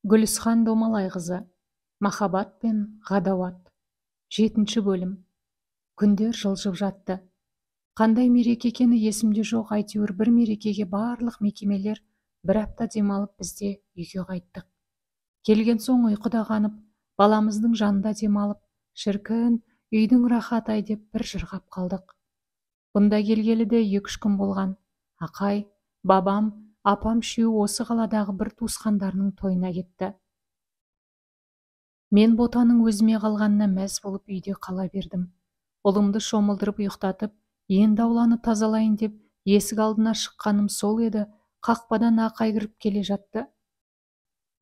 Гүлісхан Домалайқызы. Махаббат пен ғадауат. 7 бөлім. Күндер жылжып жатты. Қандай мереке екені есімде жоқ, әйтеуір бір мерекеге барлық мекемелер бір апта демалып, біз де үйге қайттық. Келген соң ұйқы да қанып, баламыздың жанында демалып, шіркін, үйдің рахаты-ай деп бір жырғап қалдық. Бұнда келгелі де 2-3 күн болған. Ақай, бабам, апам үшеуі осы қаладағы бір туысқандарының тойына кетті. Мен ботаның өзіме қалғанына мәз болып үйде қала бердім. Ұлымды шомылдырып ұйықтатып, енді ауланы тазалайын деп есік алдына шыққаным сол еді, қақпадан Ақай кіріп келе жатты.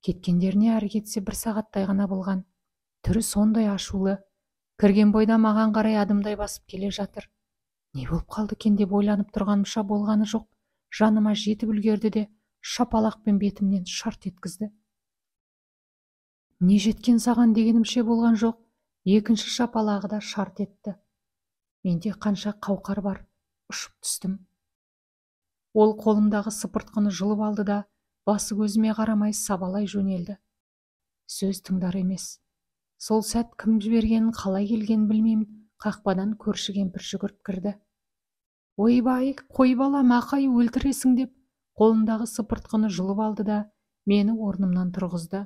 Кеткендеріне әрі кетсе бір сағаттай ғана болған. Түрі сондай ашулы. Кірген бойда маған қарай адымдай басып келе жатыр. Не болып қалды екен деп ойланып тұрғанымша болғаны жоқ. Жаныма жетіп үлгерді де, шапалақпен бетімнен шарт еткізді. Не жеткен саған дегенімше болған жоқ, екінші шапалағы да шарт етті. Менде қанша қауқар бар, ұшып түстім. Ол қолымдағы сыпыртқыны жұлып алды да, басы көзіме қарамай сабалай жөнелді. Сөз тыңдар емес. Сол сәт кім жібергенін, қалай келгенін білмеймін, қақпадан көрші кемпір жүгіріп кірді. Ойбай, қой балам, Ақай, өлтіресің деп, қолындағы сыпыртқыны жұлып алды да, мені орнымнан тұрғызды.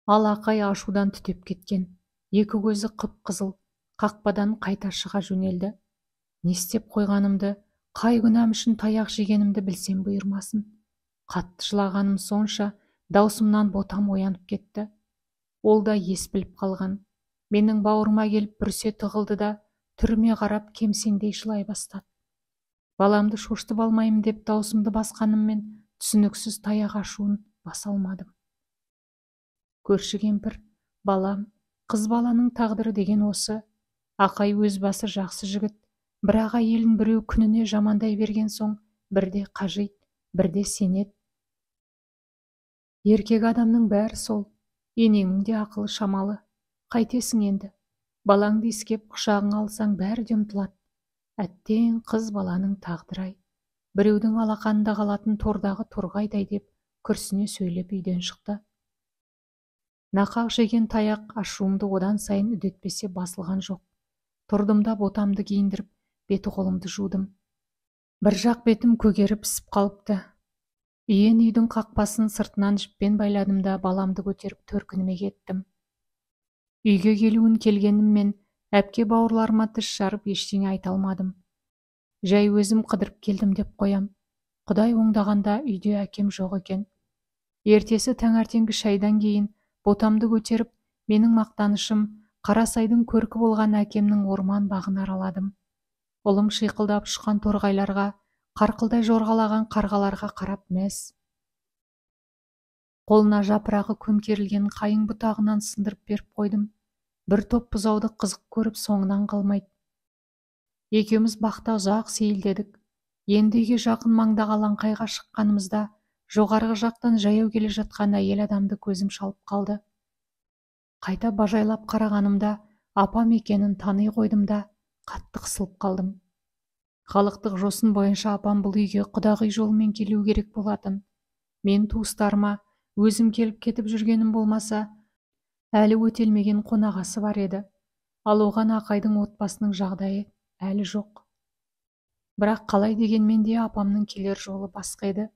Ал Ақай ашудан түтеп кеткен, екі көзі қып-қызыл, қақпадан қайта шыға жөнелді. Не істеп қойғанымды, қай күнәм үшін таяқ жегенімді білсем бұйырмасын. Қатты жылағаным сонша, даусымнан ботам оянып кетті. Ол да ес біліп қалған. Менің бауырыма келіп бүрісе тығылды да, түріме қарап кемсеңдей жылай бастады. Баламды шошытып алмаймын деп даусымды басқаныммен түсініксіз таяқ ашуын баса алмадым. Көрші кемпір, балам, қыз баланың тағдыры деген осы. Ақай өз басы жақсы жігіт, бірақ әйелін біреу күніне жамандай берген соң бірде қажиды, бірде сенеді. Еркек адамның бәрі сол, енеңнің де ақылы шамалы. Қайтесің енді? Балаңды иіскеп құшағыңа алсаң бәрі де ұмтылады. Әттең, қыз баланың тағдыры-ай. Біреудің алақанында қалатын тордағы торғайдай деп күрсіне сөйлеп үйден шықты. Нақақ жеген таяқ ашуымды одан сайын үдетпесе басылған жоқ. Тұрдым да ботамды киіндіріп, беті қолымды жудым. Бір жақ бетім көгеріп пісіп қалыпты. Иен үйдің қақпасын сыртынан жіппен байладым да баламды көтеріп төркініме кеттім. Үйге келуін келгеніммен әпке бауырларыма тіс жарып ештеңе айта алмадым. Жай өзім қыдырып келдім деп қоям. Құдай оңдағанда үйде әкем жоқ екен. Ертесі таңертеңгі шайдан кейін ботамды көтеріп, менің мақтанышым, Қарасайдың көркі болған әкемнің орман бағын араладым. Ұлым шиқылдап ұшқан торғайларға, қарқылдай жорғалаған қарғаларға қарап мәз. Қолына жапырағы көмкерілген қайың бұтағынан сындырып беріп қойдым. Бір топ бұзауды қызық көріп соңынан қалмайды. Екеуміз бақта ұзақ сейілдедік. Енді үйге жақын маңдағы алаңқайға шыққанымызда жоғарғы жақтан жаяу келе жатқан әйел адамды көзім шалып қалды. Қайта бажайлап қарағанымда апам екенін тани қойдым да қатты қысылып қалдым. Халықтық жосын бойынша апам бұл үйге құдағи жолымен келу керек болатын. Мен туыстарыма өзім келіп кетіп жүргенім болмаса, әлі өтелмеген қонағасы бар еді. Ал оған Ақайдың отбасының жағдайы әлі жоқ. Бірақ қалай дегенмен де апамның келер жолы басқа еді.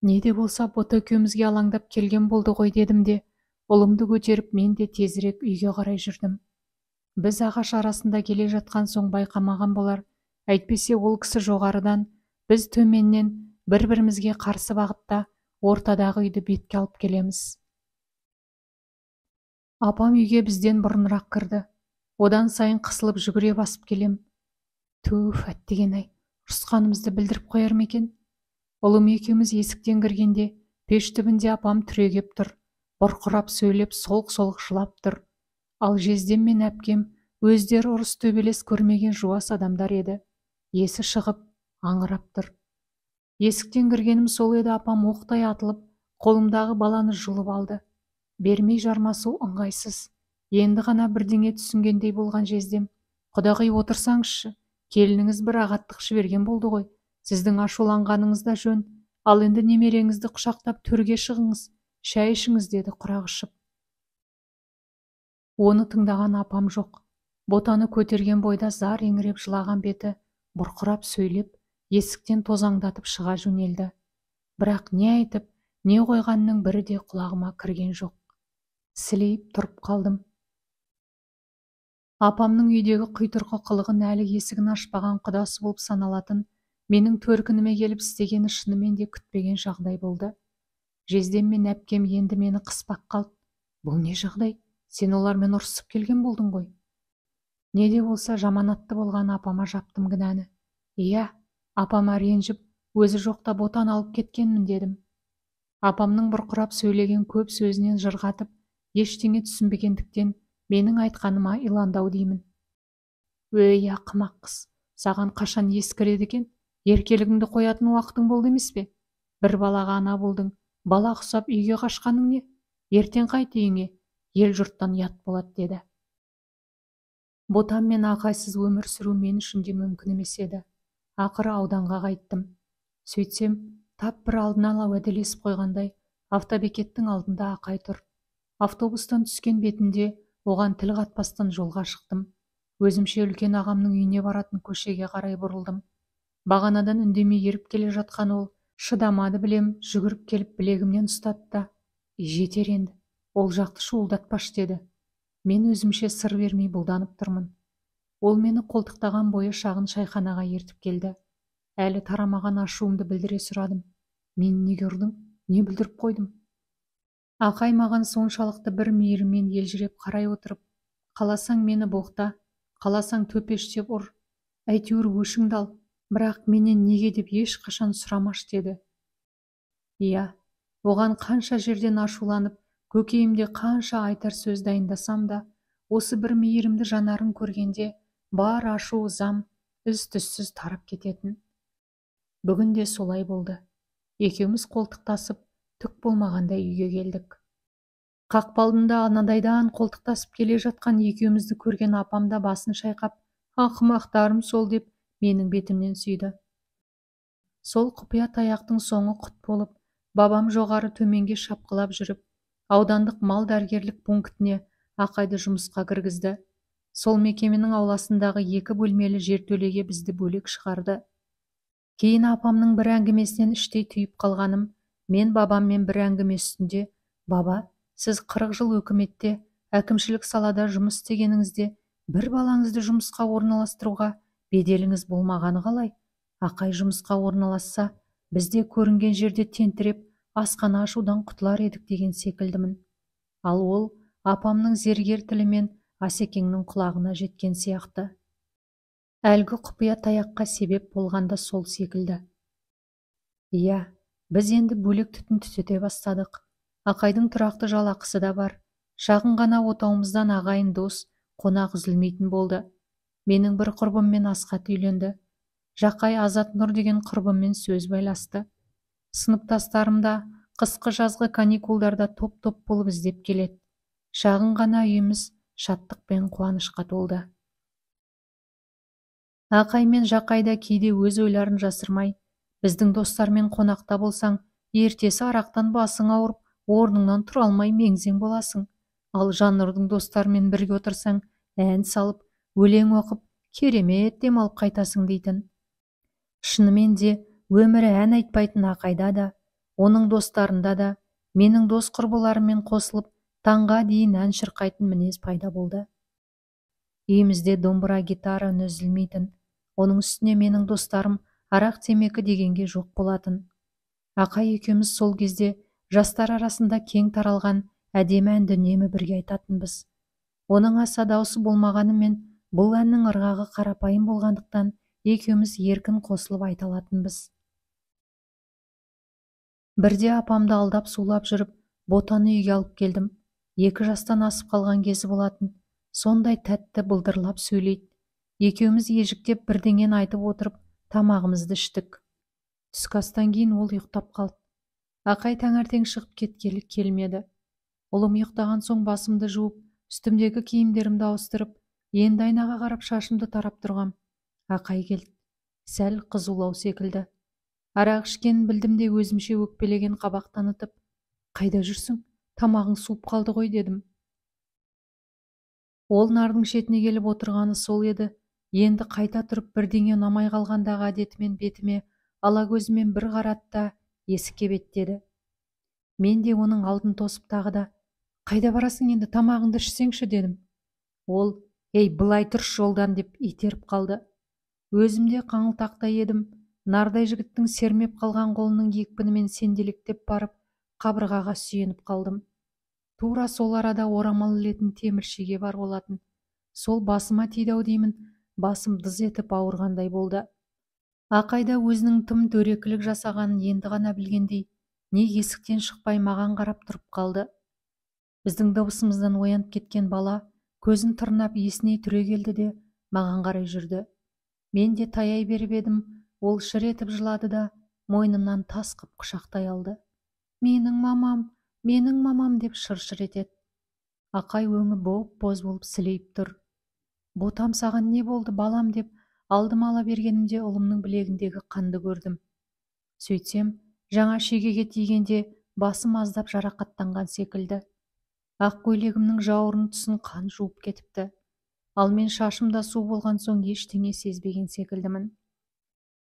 Не де болса бота екеумізге алаңдап келген болды ғой дедім де, ұлымды көтеріп мен де тезірек үйге қарай жүрдім. Біз ағаш арасында келе жатқан соң байқамаған болар, әйтпесе ол кісі жоғарыдан, біз төменнен бір-бірімізге қарсы бағытта ортадағы үйді бетке алып келеміз. Апам үйге бізден бұрынырақ кірді. Одан сайын қысылып жүгіре басып келем. Түф, әттеген-ай, ұрысқанымызды білдіріп қояр ма екен? Ұлым екеуміз есіктен кіргенде пеш түбінде апам түрегеп тұр, бұрқырап сөйлеп, солқ-солқ жылап тұр. Ал жездем мен әпкем өздері ұрыс төбелес көрмеген жуас адамдар еді. Есі шығып, аңырап тұр. Есіктен кіргенім сол еді, апам оқтай атылып, қолымдағы баланы жұлып алды. Бермей жармасу ыңғайсыз. Енді ғана бірдеңе түсінгендей болған жездем, құдағи отырсаңызшы, келініңіз бір ағаттық жіберген болды ғой, сіздің ашуланғаныңыз да жөн, Ал енді немереңізді құшақтап төрге шығыңыз, шай ішіңіз, деді құрақ ұшып. Оны тыңдаған апам жоқ. Ботаны көтерген бойда зар еңіреп жылаған беті бұрқырап сөйлеп, есіктен тозаңдатып шыға жөнелді. Бірақ не айтып, не қойғанның бірі де құлағыма кірген жоқ. Сілейіп тұрып қалдым. Апамның үйдегі құйтырқы қылығын әлі есігін ашпаған құдасы болып саналатын менің төркініме келіп істегені шынымен де күтпеген жағдай болды. Жездем мен әпкем енді мені қыспаққа алды. Бұл не жағдай? Сен олармен ұрысып келген болдың ғой. Не де болса жаманатты болған апама жаптым кінәні. Иә, апама ренжіп, өзі жоқта ботан алып кеткенмін дедім. Апамның бұрқырап сөйлеген көп сөзінен жырғатып, ештеңе түсінбегендіктен менің айтқаныма иландау деймін. Өй, ақымақ қыз, саған қашан ес кіреді екен? Еркелігіңді қоятын уақытың болды емес пе? Бір балаға ана болдың, бала құсап үйге қашқаның не? Ертең қайт үйіңе, ел жұрттан ұят болады, деді. Ботам мен Ақайсыз өмір сүру мен үшін де мүмкін емес еді. Ақыры ауданға қайттым. Сөйтсем, тап бір алдын ала уәделесіп қойғандай, автобекеттің алдында Ақай тұр. Автобустан түскен бетінде оған тіл қатпастан жолға шықтым. Өзімше үлкен ағамның үйіне баратын көшеге қарай бұрылдым. Бағанадан үндемей еріп келе жатқан ол шыдамады білем, жүгіріп келіп білегімнен ұстады да, жетер енді, ол жақты шуылдатпаш, деді. Мен өзімше сыр бермей бұлданып тұрмын. Ол мені қолтықтаған бойы шағын шайханаға ертіп келді. Әлі тарамаған ашуымды білдіре сұрадым. Мен неге ұрдың? Не бүлдіріп қойдым? Ақай маған соншалықты бір мейіріммен елжіреп қарай отырып, қаласаң мені боқта, қаласаң төпештеп ұр, әйтеуір өшіңді ал, бірақ менен неге деп ешқашан сұрамаш, деді. Иә, оған қанша жерден ашуланып, көкейімде қанша айтар сөз дайындасам да, осы бір мейірімді жанарын көргенде бар ашу ызам із-түзсіз тарап кететін. Бүгін де солай болды. Екеуміз қолтықтасып, түк болмағандай үйге келдік. Қақпа алдында анадайдан қолтықтасып келе жатқан екеумізді көрген апам да басын шайқап, ақымақтарым сол деп менің бетімнен сүйді. Сол құпия таяқтың соңы құт болып, бабам жоғары төменге шапқылап жүріп, аудандық мал дәрігерлік пунктіне Ақайды жұмысқа кіргізді. Сол мекеменің ауласындағы екі бөлмелі жертөлеге бізді бөлек шығарды. Кейін апамның бір әңгімесінен іштей түйіп қалғаным, мен бабаммен бір әңгіме үстінде, баба, сіз 40 жыл өкіметте, әкімшілік салада жұмыс істегеніңізде бір балаңызды жұмысқа орналастыруға беделіңіз болмағаны қалай? Ақай жұмысқа орналасса, бізде көрінген жерде тентіреп, асхана ашудан құтылар едік деген секілдімін. Ал ол апамның зергер тілімен Асекеңнің құлағына жеткен сияқты. Әлгі құпия таяққа себеп болғанда сол секілді. Иә, біз енді бөлек түтін түтете бастадық. Ақайдың тұрақты жалақысы да бар. Шағын ғана отауымыздан ағайын дос, қонақ үзілмейтін болды. Менің бір құрбыммен Асхат үйленді. Жақай Азат Нұр деген құрбыммен сөз байласты. Сыныптастарым да қысқы жазғы каникулдарда топ-топ болып іздеп келеді. Шағын ғана үйіміз шаттық пен қуанышқа толды. Ақай мен Жақай да кейде өз ойларын жасырмай, біздің достармен қонақта болсаң, ертесі арақтан басың ауырып, орныңнан тұра алмай меңзең боласың. Ал Жаннұрдың достарымен бірге отырсаң, ән салып, өлең оқып, керемет демалып қайтасың дейтін. Шынымен де өмірі ән айтпайтын Ақайда да, оның достарында да, менің дос құрбыларыммен қосылып, таңға дейін ән шырқайтын мінез пайда болды. Үйімізде домбыра, гитара үні үзілмейтін. Оның үстіне менің достарым арақ темекі дегенге жоқ болатын. Ақай екеуміз сол кезде жастар арасында кең таралған әдемі әнді үнемі бірге айтатынбыз. Оның аса даусы болмағанымен бұл әннің ырғағы қарапайым болғандықтан екеуміз еркін қосылып айта алатынбыз. Бірде апамды алдап сулап жүріп, ботаны үйге алып келдім. 2 жастан асып қалған кезі болатын. Сондай тәтті былдырлап сөйлейді. Екеуміз ежіктеп бірдеңені айтып отырып, тамағымызды іштік. Түскі астан кейін ол ұйықтап қалды. Ақай таңертең шығып кеткелі келмеді. Ұлым ұйықтаған соң басымды жуып, үстімдегі киімдерімді ауыстырып, енді айнаға қарап шашымды тарап тұрғам. Ақай келді. Сәл қызулау секілді. Арақ ішкенін білдім де өзімше өкпелеген қабақ танытып, қайда жүрсің, тамағың суып қалды ғой дедім. Ол нардың шетіне келіп отырғаны сол еді, енді қайта тұрып бірдеңе ұнамай қалғандағы әдетімен бетіме ала көзімен бір қарады да есікке беттеді. Мен де оның алдын тосып тағы да, қайда барасың енді, тамағыңды ішсеңші дедім. Ол, ей, былай тұршы жолдан деп итеріп қалды. Өзім де қаңылтақтай едім, нардай жігіттің сермеп қалған қолының екпінімен сенделектеп барып, қабырғаға сүйеніп қалдым. Тура сол арада орамал ілетін темір шеге бар болатын. Сол басыма тиді-ау деймін, басым дыз етіп ауырғандай болды. Ақай да өзінің тым дөрекілік жасағанын енді ғана білгендей, не есіктен шықпай маған қарап тұрып қалды. Біздің дыбысымыздан оянып кеткен бала көзін тырнап есіней түрегелді де маған қарай жүрді. Мен де таяй беріп едім, ол шыр етіп жылады да мойнымнан тас қып құшақтай алды. Менің мамам, менің мамам деп шыр-шыр етеді. Ақай өңі боп-боз болып сілейіп тұр. Ботам саған не болды, балам деп алдыма ала бергенімде ұлымның білегіндегі қанды көрдім. Сөйтсем, жаңа шегеге тигенде басым аздап жарақаттанған секілді. Ақ көйлегімнің жауырын тұсын қан жуып кетіпті. Ал мен шашымда су болған соң ештеңе сезбеген секілдімін.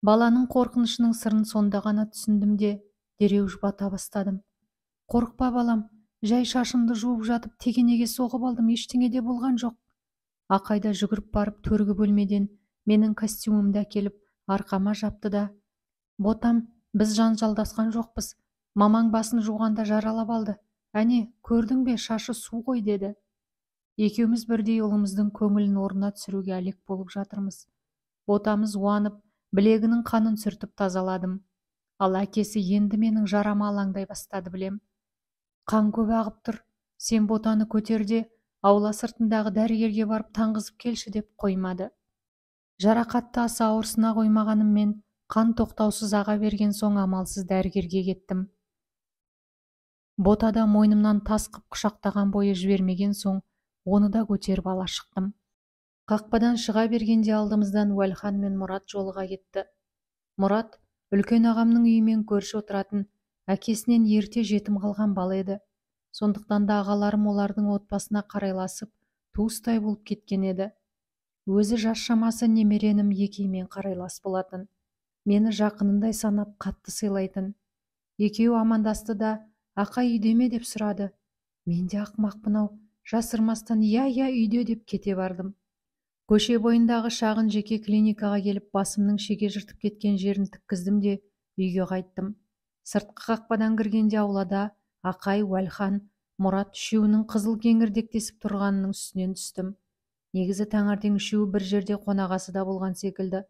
Баланың қорқынышының сырын сонда ғана түсіндім де дереу жұбата бастадым. Қорықпа балам, жай шашымды жуып жатып тегенеге соғып алдым, ештеңе де болған жоқ. Ақай да жүгіріп барып төргі бөлмеден менің костюмімді әкеліп арқама жапты да, ботам, біз жанжалдасқан жоқпыз, мамаң басын жуғанда жаралап алды, әне, көрдің бе, шашы су ғой деді. Екеуміз бірдей ұлымыздың көңілін орнына түсіруге әлек болып жатырмыз. Ботамыз уанып, білегінің қанын сүртіп тазаладым. Ал әкесі енді менің жарама алаңдай бастады білем. Қан көп ағып тұр, сен ботаны көтер де, аула сыртындағы дәрігерге барып таңғызып келші деп қоймады. Жарақатты аса ауырсына қоймағаныммен қан тоқтаусыз аға берген соң амалсыз дәрігерге кеттім. Бота да мойнымнан тас қып құшақтаған бойы жібермеген соң оны да көтеріп ала шықтым. Қақпадан шыға бергенде алдымыздан Уәлхан мен Мұрат жолыға кетті. Мұрат үлкен ағамның үйімен көрші отыратын, әкесінен ерте жетім қалған бала еді. Сондықтан да ағаларым олардың отбасына қарайласып, туыстай болып кеткен еді. Өзі жас шамасы немеренім екеймен қарайлас болатын. Мені жақынындай санап қатты сыйлайтын. Екеуі амандасты да, ақай үйде ме деп сұрады. Мен де ақымақпын ау, жасырмастан иә, иә үйде деп кете бардым. Көше бойындағы шағын жеке клиникаға келіп басымның шеге жыртып кеткен жерін тіккіздім де үйге қайттым. Сыртқы қақпадан кіргенде аулада Ақай, Уәлхан, Мұрат үшеуінің қызыл кеңірдектесіп тұрғанының үстінен түстім. Негізі таңертең үшеуі бір жерде қонағасы да болған секілді.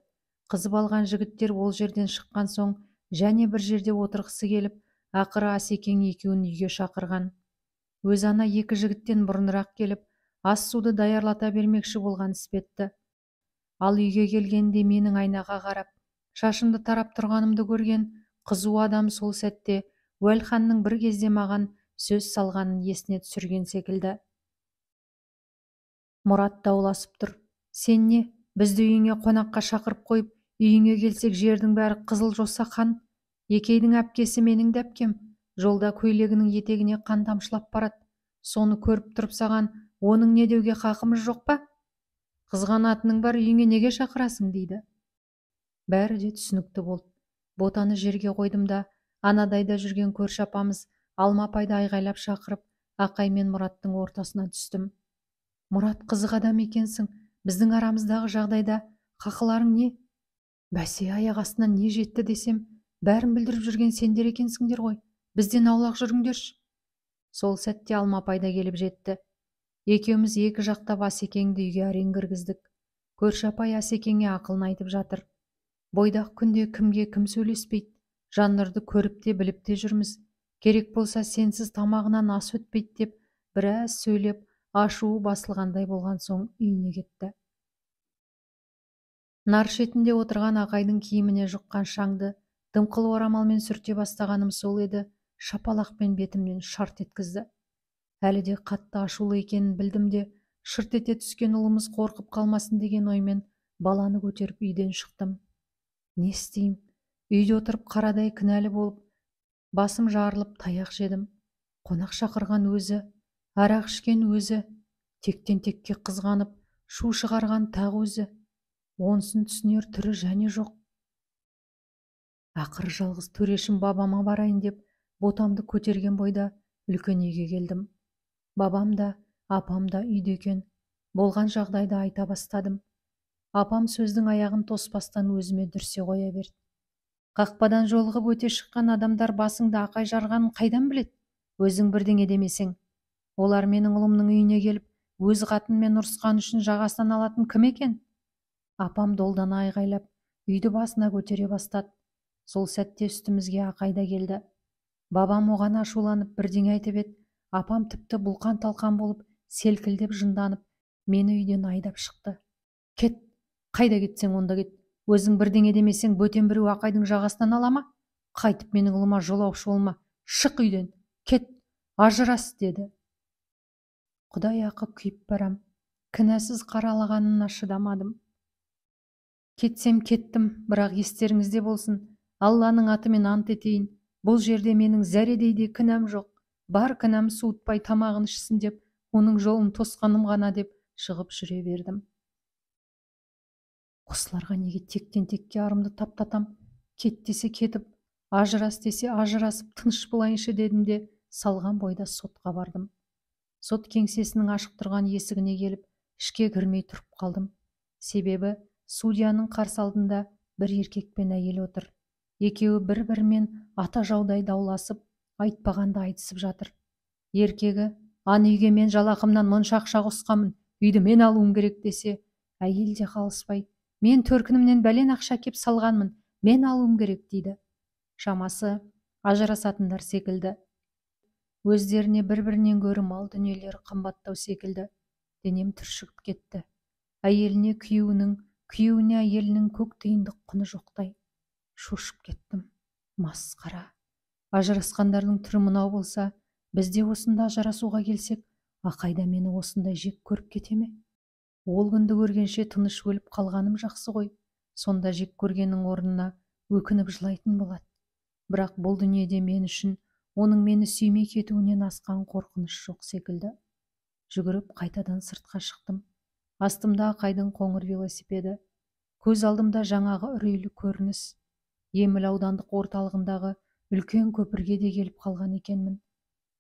Қызып алған жігіттер ол жерден шыққан соң және бір жерде отырғысы келіп, ақыры Асекең екеуін үйге шақырған. Өз ана екі жігіттен бұрынырақ келіп, ас суды даярлата бермекші болған іспетті. Ал үйге келгенде менің айнаға қарап, шашымды тарап тұрғанымды көрген қызу адам сол сәтте Уәлханның бір кезде маған сөз салғанын есіне түсірген секілді. Мұрат дауласып тұр. Сен не, бізді үйіңе қонаққа шақырып қойып, үйіңе келсек жердің бәрі қызыл жоса қан. Екейдің әпкесі менің де әпкем. Жолда көйлегінің етегіне қан тамшылап барады. Соны көріп тұрып саған оның не деуге хақымыз жоқ па? Қызғанатының бар, үйіңе неге шақырасың дейді. Бәрі де түсінікті болды. Ботаны жерге қойдым да, анадайда жүрген көрші апамыз Алма апайды айғайлап шақырып, Ақай мен Мұраттың ортасына түстім. Мұрат, қызық адам екенсің, біздің арамыздағы жағдайда қақыларың не? Бәсе, аяқ астынан не жетті десем, бәрін білдіріп жүрген сендер екенсіңдер ғой, бізден аулақ жүріңдерші. Сол сәтте Алма апай да келіп жетті. Екеуміз екі жақтап Асекеңді үйге әрең кіргіздік. Көрші апай Асекеңе ақылын айтып жатыр. Бойдақ күнде кімге кім сөйлеспейді, Жаннұрды көріп те біліп те жүрміз. Керек болса сенсіз тамағынан ас өтпейді деп біраз сөйлеп, ашуы басылғандай болған соң үйіне кетті. Нар шетінде отырған ағайдың киіміне жұққан шаңды дымқыл орамалмен сүрте бастағаным сол еді, шапалақпен бетімнен шарт еткізді. Әлі де қатты ашулы екенін білдім де, шырт ете түскен ұлымыз қорқып қалмасын деген оймен баланы көтеріп үйден шықтым. Не істеймін? Үйде отырып қарадай кінәлі болып, басым жарылып таяқ жедім. Қонақ шақырған өзі, арақ ішкен өзі, тектен текке қызғанып, шу шығарған тағы өзі. Онысын түсінер түрі және жоқ. Ақыры жалғыз төрешім бабама барайын деп, ботамды көтерген бойда үлкен үйге келдім. Бабам да, апам да үйде екен. Болған жағдайды айта бастадым. Апам сөздің аяғын тоспастан өзіме дүрсе қоя берді. Қақпадан жолығып өте шыққан адамдар басыңды Ақай жарғанын қайдан біледі? Өзің бірдеңе демесең. Олар менің ұлымның үйіне келіп, өз қатынымен ұрысқан үшін жағасынан алатын кім екен? Апам долдана айғайлап, үйді басына көтере бастады. Сол сәтте үстімізге Ақай да келді. Бабам оған ашуланып бірдеңе айтып еді, апам тіпті бұлқан-талқан болып, селкілдеп жынданып, мені үйден айдап шықты. Кет, қайда кетсең онда кет. Өзің бірдеңе демесең, бөтен біреу Ақайдың жағасынан ала ма? Қайтып менің ұлыма жолаушы болма. Шық үйден, кет, ажырас, деді. Құдай ақы күйіп барам. Кінәсіз қаралағанына шыдамадым. Кетсем кеттім, бірақ естеріңізде болсын, Алланың атымен ант етейін, бұл жерде менің зәредей де кінәм жоқ. Бар кінәм суытпай тамағын ішсін деп, оның жолын тосқаным ғана деп шығып жүре бердім. Осыларға неге тектен-текке арымды таптатам? Кет десе кетіп, ажырас десе ажырасып, тыныш болайыншы дедім де, салған бойда сотқа бардым. Сот кеңсесінің ашық тұрған есігіне келіп, ішке кірмей тұрып қалдым. Себебі судьяның қарсы алдында бір еркек пен әйел отыр. Екеуі бір-бірімен ата жаудай дауласып, айтпағанды айтысып жатыр. Еркегі, ан үйге мен жалақымнан мұнша ақша қосқанмын, үйді мен алуым керек десе, әйел де қалыспай, мен төркінімнен бәлен ақша кеп салғанмын, мен алуым керек дейді. Шамасы ажырасатындар секілді. Өздеріне бір-бірінен гөрі мал дүниелері қымбаттау секілді. Денем түршігіп кетті. Әйеліне күйеуінің, күйеуіне әйелінің көк тиындық құны жоқтай. Шошып кеттім. Масқара. Ажырасқандардың түрі мынау болса, біз де осында ажырасуға келсек, Ақайда мені осындай жек көріп кете ме? Ол күнді көргенше тыныш өліп қалғаным жақсы ғой. Сонда жек көргеннің орнына өкініп жылайтын болады. Бірақ бұл дүниеде мен үшін оның мені сүймей кетуінен асқан қорқыныш жоқ секілді. Жүгіріп қайтадан сыртқа шықтым. Астымда Ақайдың қоңыр велосипеді. Көз алдымда жаңағы үрейлі көрініс. Еміл аудандық орталығындағы үлкен көпірге де келіп қалған екенмін.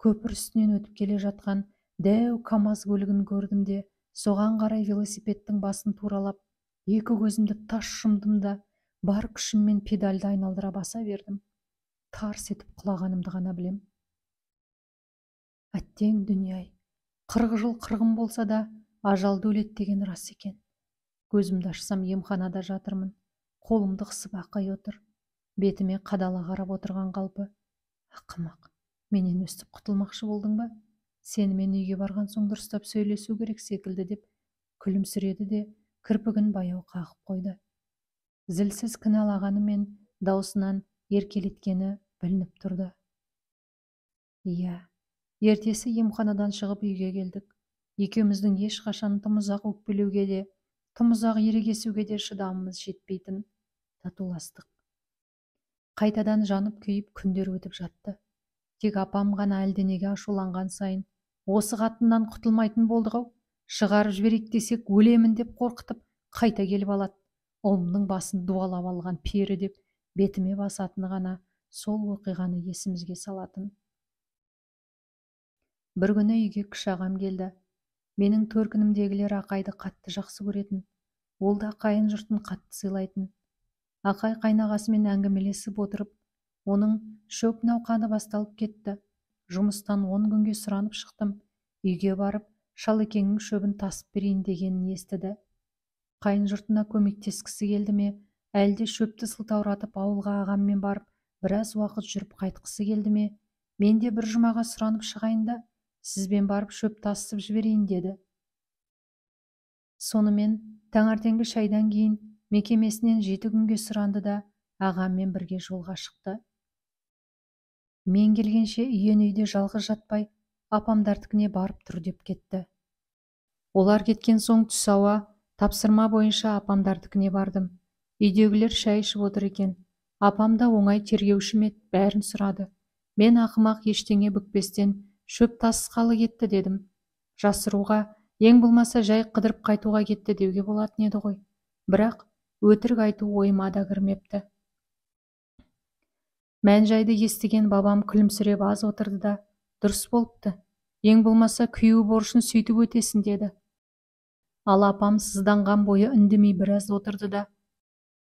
Көпір үстінен өтіп келе жатқан дәу КамАЗ көлігін көрдім де, соған қарай велосипедтің басын туралап, екі көзімді тас жұмдым да, бар күшіммен педальды айналдыра баса бердім. Тарс етіп құлағанымды ғана білем. Әттең дүние-ай, 40 жыл қырғын болса да, ажалды өледі деген рас екен. Көзімді ашсам емханада жатырмын. Қолымды қысып Ақай отыр. Бетіме қадала қарап отырған қалпы. Ақымақ, менен өстіп құтылмақшы болдың ба? Сенімен үйге барған соң дұрыстап сөйлесу керек секілді деп күлімсіреді де, кірпігін баяу қағып қойды. Зілсіз кінәлағанымен даусынан еркелеткені білініп тұрды. Иә, ертесі емханадан шығып үйге келдік. Екеуміздің ешқашан тым ұзақ өкпелеуге де, тым ұзақ ерегесуге де шыдамымыз жетпейтін. Татуластық. Қайтадан жанып күйіп күндер өтіп жатты. Тек апам ғана әлденеге ашуланған сайын, осы қатыннан құтылмайтын болдық-ау, шығарып жіберейік десек өлемін деп қорқытып қайта келіп алады. Ұлымның басын дуалап алған пері деп бетіме басатыны ғана сол оқиғаны есімізге салатын. Бір күні үйге кіші ағам келді. Менің төркінімдегілер Ақайды қатты жақсы көретін. Ол да қайын жұртын қатты сыйлайтын. Ақай қайнағасымен әңгімелесіп отырып, оның шөп науқаны басталып кетті. Жұмыстан 10 күнге сұранып шықтым. Үйге барып, шалекеңнің шөбін тасып берейін дегенін естіді. Қайын жұртына көмектескісі келді ме, әлде шөпті сылтауратып ауылға ағаммен барып, біраз уақыт жүріп қайтқысы келді ме, мен де бір жұмаға сұранып шығайын да, сізбен барып шөп тасып жіберейін деді. Сонымен таңертеңгі шайдан кейін мекемесінен 7 күнге сұранды да, ағаммен бірге жолға шықты. Мен келгенше үйен үйде жалғыз жатпай, апамдардікіне барып тұр деп кетті. Олар кеткен соң түс ауа тапсырма бойынша апамдардікіне бардым. Үйдегілер шай ішіп отыр екен. Апам да оңай тергеуші ме еді, бәрін сұрады. Мен ақымақ ештеңе бүкпестен шөп тасығалы кетті дедім. Жасыруға, ең болмаса жай қыдырып қайтуға кетті деуге болатын еді ғой. Бірақ өтірік айту ойыма да кірмепті. Мән-жайды естіген бабам күлімсіреп аз отырды да, дұрыс болыпты, ең болмаса күйеу борышын сөйтіп өтесін деді. Ал апам сызданған бойы үндемей біраз отырды да,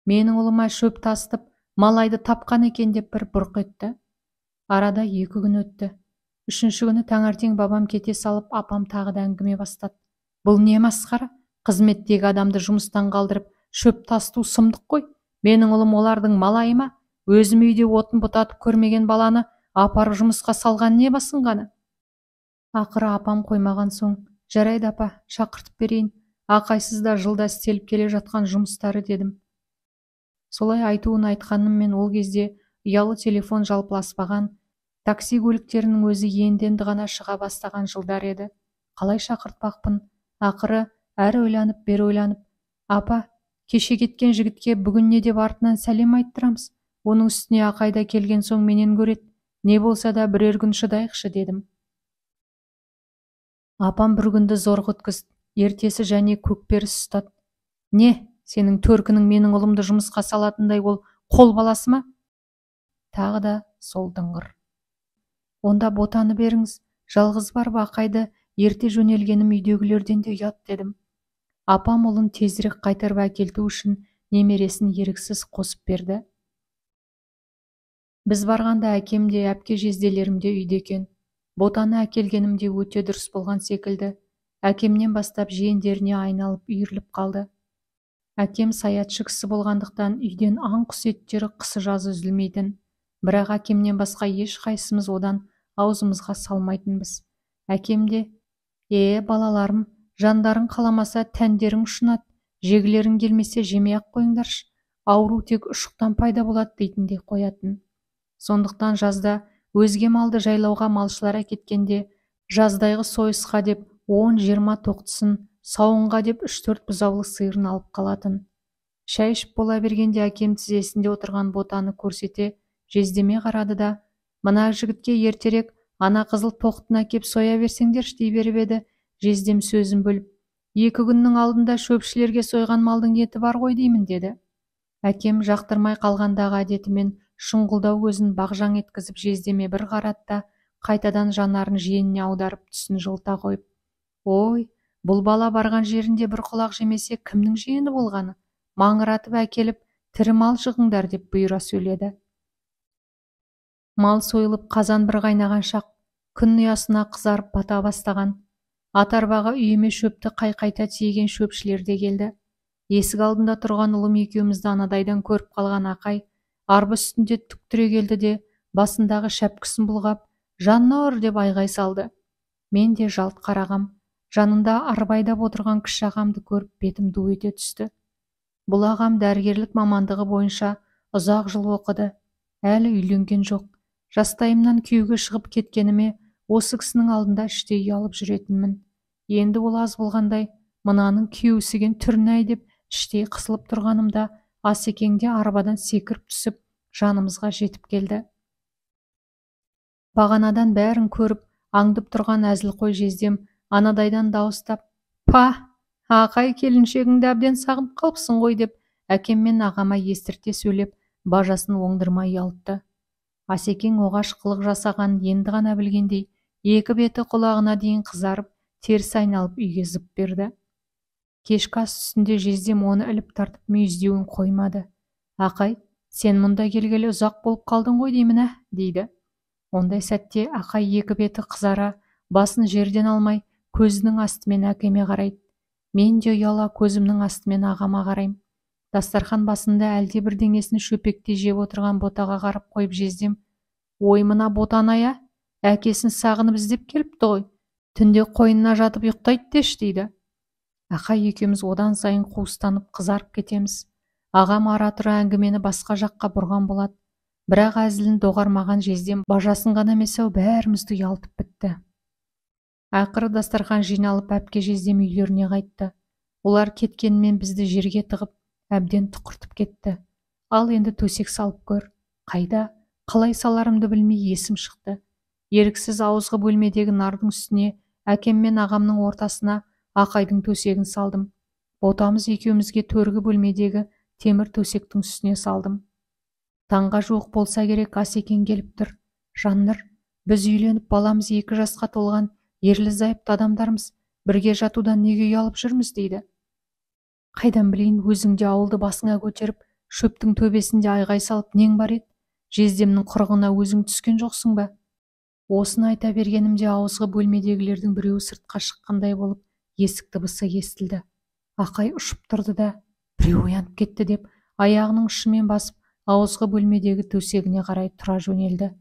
менің ұлыма шөп тасытып, малайды тапқан екен деп бір бұрқ етті. Арада 2 күн өтті. 3-ші күні таңертең бабам кете салып, апам тағы да әңгіме бастады. Бұл не масқара? Қызметтегі адамды жұмыстан қалдырып, шөп тасыту сұмдық қой. Менің ұлым олардың малайы ма? Өзім үйде отын бұтатып көрмеген баланы апарып жұмысқа салған не басынғаны? Ақыры апам қоймаған соң, жарайды апа, шақыртып берейін, ақайсыз да жылда істеліп келе жатқан жұмыстары дедім. Солай айтуын айтқаныммен ол кезде ұялы телефон жалпыласпаған, такси көліктерінің өзі енді-енді ғана шыға бастаған жылдар еді. Қалай шақыртпақпын? Ақыры әрі ойланып, бері ойланып, апа, кеше кеткен жігітке бүгін не деп артынан сәлем айттырамыз? Оның үстіне ақайда келген соң менен көреді. Не болса да бірер күн шыдайықшы дедім. Апам бір күнді зорға өткізді. Ертесі және көкперіс ұстады. Не, сенің төркінің менің ұлымды жұмысқа салатындай ол қол баласы ма? Тағы да сол дыңғыр. Онда ботаны беріңіз, жалғыз барып ақайды ерте жөнелгенім үйдегілерден де ұят дедім. Апам ұлын тезірек қайтарып әкелту үшін немересін еріксіз қосып берді. Біз барғанда әкем де, әпке жезделерім де үйде екен. Ботаны әкелгенім де өте дұрыс болған секілді. Әкемнен бастап жиендеріне айналып үйіріліп қалды. Әкем саятшы кісі болғандықтан үйден аң-құс еттері қысы-жазы үзілмейтін. Бірақ әкемнен басқа ешқайсымыз одан аузымызға салмайтынбыз. Әкем де, балаларым, жандарың қаламаса тәндерің ұшынады, жегілерің келмесе жемей-ақ қойыңдаршы, ауру тек ұшықтан пайда болады дейтіндей қоятын. Сондықтан жазда өзге малды жайлауға малшылар әкеткенде, жаздайғы сойысқа деп 10-20 тоқтысын, сауынға деп 3-4 бұзаулы сиырын алып қалатын. Шай ішіп бола бергенде әкем тізесінде отырған ботаны көрсете жездеме қарады да, мына жігітке ертерек ана қызыл тоқтыны әкеп соя берсеңдерші дей беріп еді, жездем сөзін бөліп, 2 күннің алдында шөпшілерге сойған малдың еті бар ғой деймін деді. Әкем жақтырмай қалғандағы әдетімен шұңғылдау көзін бағжаң еткізіп жездеме бір қарады да, қайтадан жанарын жиеніне аударып түсін жылта қойып, ой, бұл бала барған жерінде бір құлақ жемесе кімнің жиені болғаны? Маңыратып әкеліп, тірі мал жығыңдар деп бұйыра сөйледі. Мал сойылып қазан бір қайнаған шақ, күн ұясына қызарып бата бастаған. Ат арбаға үйіме шөпті қайқайта тиеген шөпшілер де келді. Есік алдында тұрған ұлым екеумізді анадайдан көріп қалған ақай, арба үстінде түк түрегелді де, басындағы шәпкісін бұлғап, «Жаннұр!» деп айғай салды. Мен де жалт қарағам, жанында арба айдап отырған кіші ағамды көріп бетім ду ете түсті. Бұл ағам дәрігерлік мамандығы бойынша ұзақ жыл оқыды, әлі үйленген жоқ. Жастайымнан күйеуге шығып кеткеніме осы кісінің алдында іштей ұялып жүретінмін. Енді ол аз болғандай, мынаның күйеусіген түрін-ай деп іштей қысылып тұрғанымда Асекең де арбадан секіріп түсіп, жанымызға жетіп келді. Бағанадан бәрін көріп, аңдып тұрған әзілқой жездем анадайдан дауыстап, «Па, ақай келіншегіңді әбден сағынып қалыпсың ғой» деп әкем мен ағама естірте сөйлеп, бажасын оңдырмай ұялтты. Асекең оғаш қылық жасаған енді ғана білгендей, екі беті құлағына дейін қызарып, теріс айналып үйге зып берді. Кешкі ас үстінде жездем оны іліп тартып мүйіздеуін қоймады. Ақай, сен мұнда келгелі ұзақ болып қалдың ғой деймін, ә, дейді. Ондай сәтте ақай екі беті қызара, басын жерден алмай, көзінің астымен әкеме қарайды. Мен де ұяла көзімнің астымен ағама қараймын. Дастархан басында әлде бірдеңесін шөпектей жеп отырған ботаға қарап қойып жездем, «Ой, мына ботаны-ай, әкесін сағынып іздеп келіпті ғой, түнде қойнына жатып ұйықтайды деші» дейді. Ақай екеуміз одан сайын қуыстанып қызарып кетеміз. Ағам ара-тұра әңгімені басқа жаққа бұрған болады. Бірақ әзілін доғармаған жездем бажасын ғана емес-ау бәрімізді ұялтып бітті. Ақыры дастархан жиналып әпке жездем үйлеріне қайтты. Олар кеткенмен бізді жерге тығып, әбден тұқыртып кетті. Ал енді төсек салып көр. Қайда, қалай саларымды білмей есім шықты. Еріксіз ауызғы бөлмедегі нардың үстіне әкем мен ағамның ортасына Ақайдың төсегін салдым. Ботамыз екеумізге төргі бөлмедегі темір төсектің үстіне салдым. Таңға жуық болса керек, Асекең келіп тұр. Жаннұр, біз үйленіп баламыз 2 жасқа толған ерлі-зайыпты адамдармыз, бірге жатудан неге ұялып жүрміз дейді. Қайдан білейін, өзің де ауылды басыңа көтеріп, шөптің төбесінде айғай салып нең бар еді? Жездемнің құрығына өзің түскен жоқсың ба? Осыны айта бергенімде ауызғы бөлмедегілердің біреуі сыртқа шыққандай болып, есік дыбысы естілді. Ақай ұшып тұрды да, біреу оянып кетті деп, аяғының ұшымен басып, ауызғы бөлмедегі төсегіне қарай тұра жөнелді.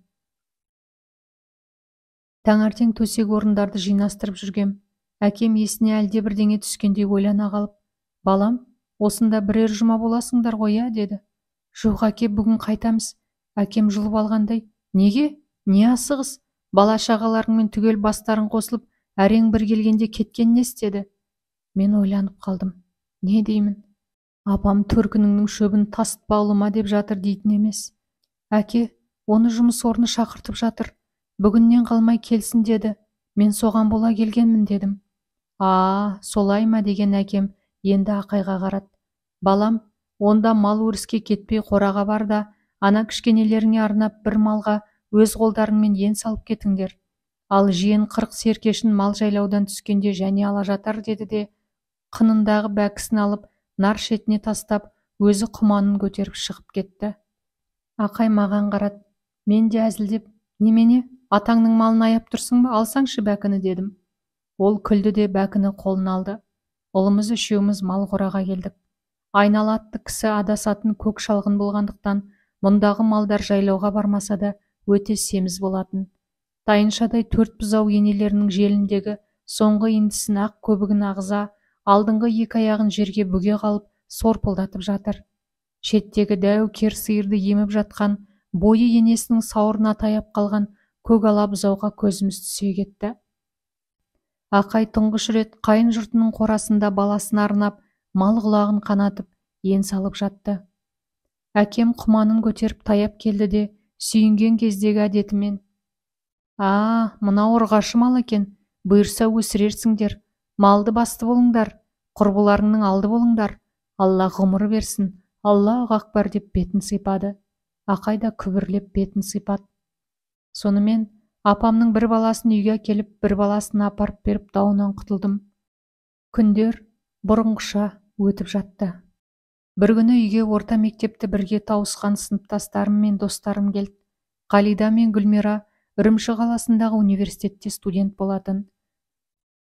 Таңертең төсек орындарды жинастырып жүргем. Әкем есіне әлде бірдеңе түскендей ойлана қалып, балам, осында бірер жұма боласыңдар ғой, ә, деді. Жоқ, әке, бүгін қайтамыз. Әкем жұлып алғандай, неге? Не асығыс? Бала шағаларыңмен түгел бастарың қосылып, әрең бір келгенде кеткен не істеді? Мен ойланып қалдым. Не деймін? Апам төркініңнің шөбін тасытпа ұлыма деп жатыр дейтін емес. Әке, оны жұмыс орны шақыртып жатыр. Бүгіннен қалмай келсін деді. Мен соған бола келгенмін дедім. А, солай ма деген әкем енді Ақайға қарады. Балам, онда мал өріске кетпей қораға бар да, ана кішкенелеріңе арнап бір малға өз қолдарыңмен ен салып кетіңдер. Ал жиен 40 серкешін мал жайлаудан түскенде және ала жатар деді де, қынындағы бәкісін алып, нар шетіне тастап, өзі құманын көтеріп шығып кетті. Ақай маған қарады. Мен де әзілдеп, немене, атаңның малын аяп тұрсың ба, алсаңшы бәкіні дедім. Ол күлді де бәкіні қолына алды. Ұлымыз үшеуміз мал қораға келдік. Айнала атты кісі адасатын көк шалғын болғандықтан, мұндағы малдар жайлауға бармаса да өте семіз болатын. Тайыншадай 4 бұзау енелерінің желіндегі соңғы иіндісін ақ көбігін ағыза, алдыңғы 2 аяғын жерге бүге қалып, сорпылдатып жатыр. Шеттегі дәу кер сиырды еміп жатқан, бойы енесінің сауырына таяп қалған көк ала бұзауға көзіміз түсе кетті. Ақай тұңғыш рет қайын жұртының қорасында баласына арнап, мал құлағын қанатып, ен салып жатты. Әкем құманын көтеріп таяп келді де, сүйінген кездегі әдетімен, «А, мынау ұрғашы мал екен, бұйырса өсірерсіңдер, малды басты болыңдар, құрбыларыңның алды болыңдар, Алла ғұмыр берсін, Аллаху акбар» деп бетін сипады. Ақай да күбірлеп бетін сипады. Сонымен апамның бір баласын үйге әкеліп, бір баласын апарып беріп дауынан құтылдым. Күндер бұрынғыша өтіп жатты. Бір күні үйге орта мектепті бірге тауысқан сыныптастарым мен достарым келді. Қалида мен Гүлмира Үрімші қаласындағы университетте студент болатын.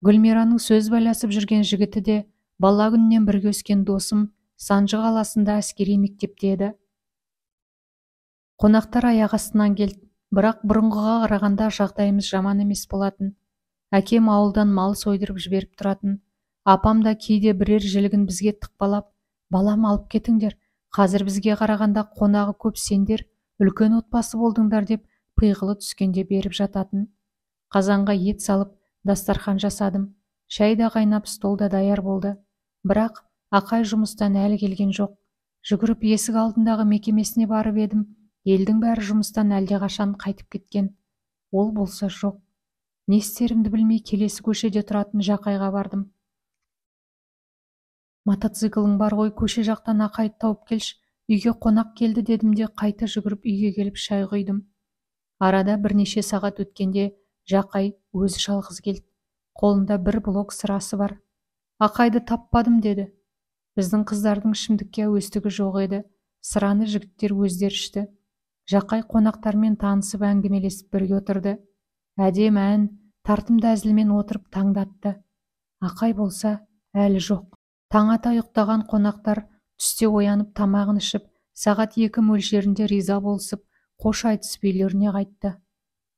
Гүлмираның сөз байласып жүрген жігіті де бала күнінен бірге өскен досым Санжы қаласында әскери мектепте еді. Қонақтар аяқ астынан келді, бірақ бұрынғыға қарағанда жағдайымыз жаман емес болатын. Әкем ауылдан мал сойдырып жіберіп тұратын. Апам да кейде бірер жілігін бізге тықпалап, балам алып кетіңдер, қазір бізге қарағанда қонағы көп сендер, үлкен отбасы болдыңдар деп пиғылы түскенде беріп жататын. Қазанға ет салып, дастархан жасадым. Шай да қайнап, стол да даяр болды. Бірақ Ақай жұмыстан әлі келген жоқ. Жүгіріп есік алдындағы мекемесіне барып едім, елдің бәрі жұмыстан әлдеқашан қайтып кеткен. Ол болса жоқ. Не істерімді білмей келесі көшеде тұратын Жақайға бардым. Мотоциклің бар ғой, көше жақтан Ақайды тауып келші, үйге қонақ келді дедім де қайта жүгіріп үйге келіп шай құйдым. Арада бірнеше сағат өткенде Жақай өзі жалғыз келді. Қолында бір блок сырасы бар. Ақайды таппадым деді. Біздің қыздардың ішімдікке әуестігі жоқ еді. Сыраны жігіттер өздері ішті. Жақай қонақтармен танысып әңгімелесіп бірге отырды. Әдемі ән, тартымды әзілмен отырып таңдатты. Ақай болса әлі жоқ. Таң ата ұйықтаған қонақтар түсте оянып тамағын ішіп, сағат 2 мөлшерінде риза болысып, қош айтысып үйлеріне қайтты.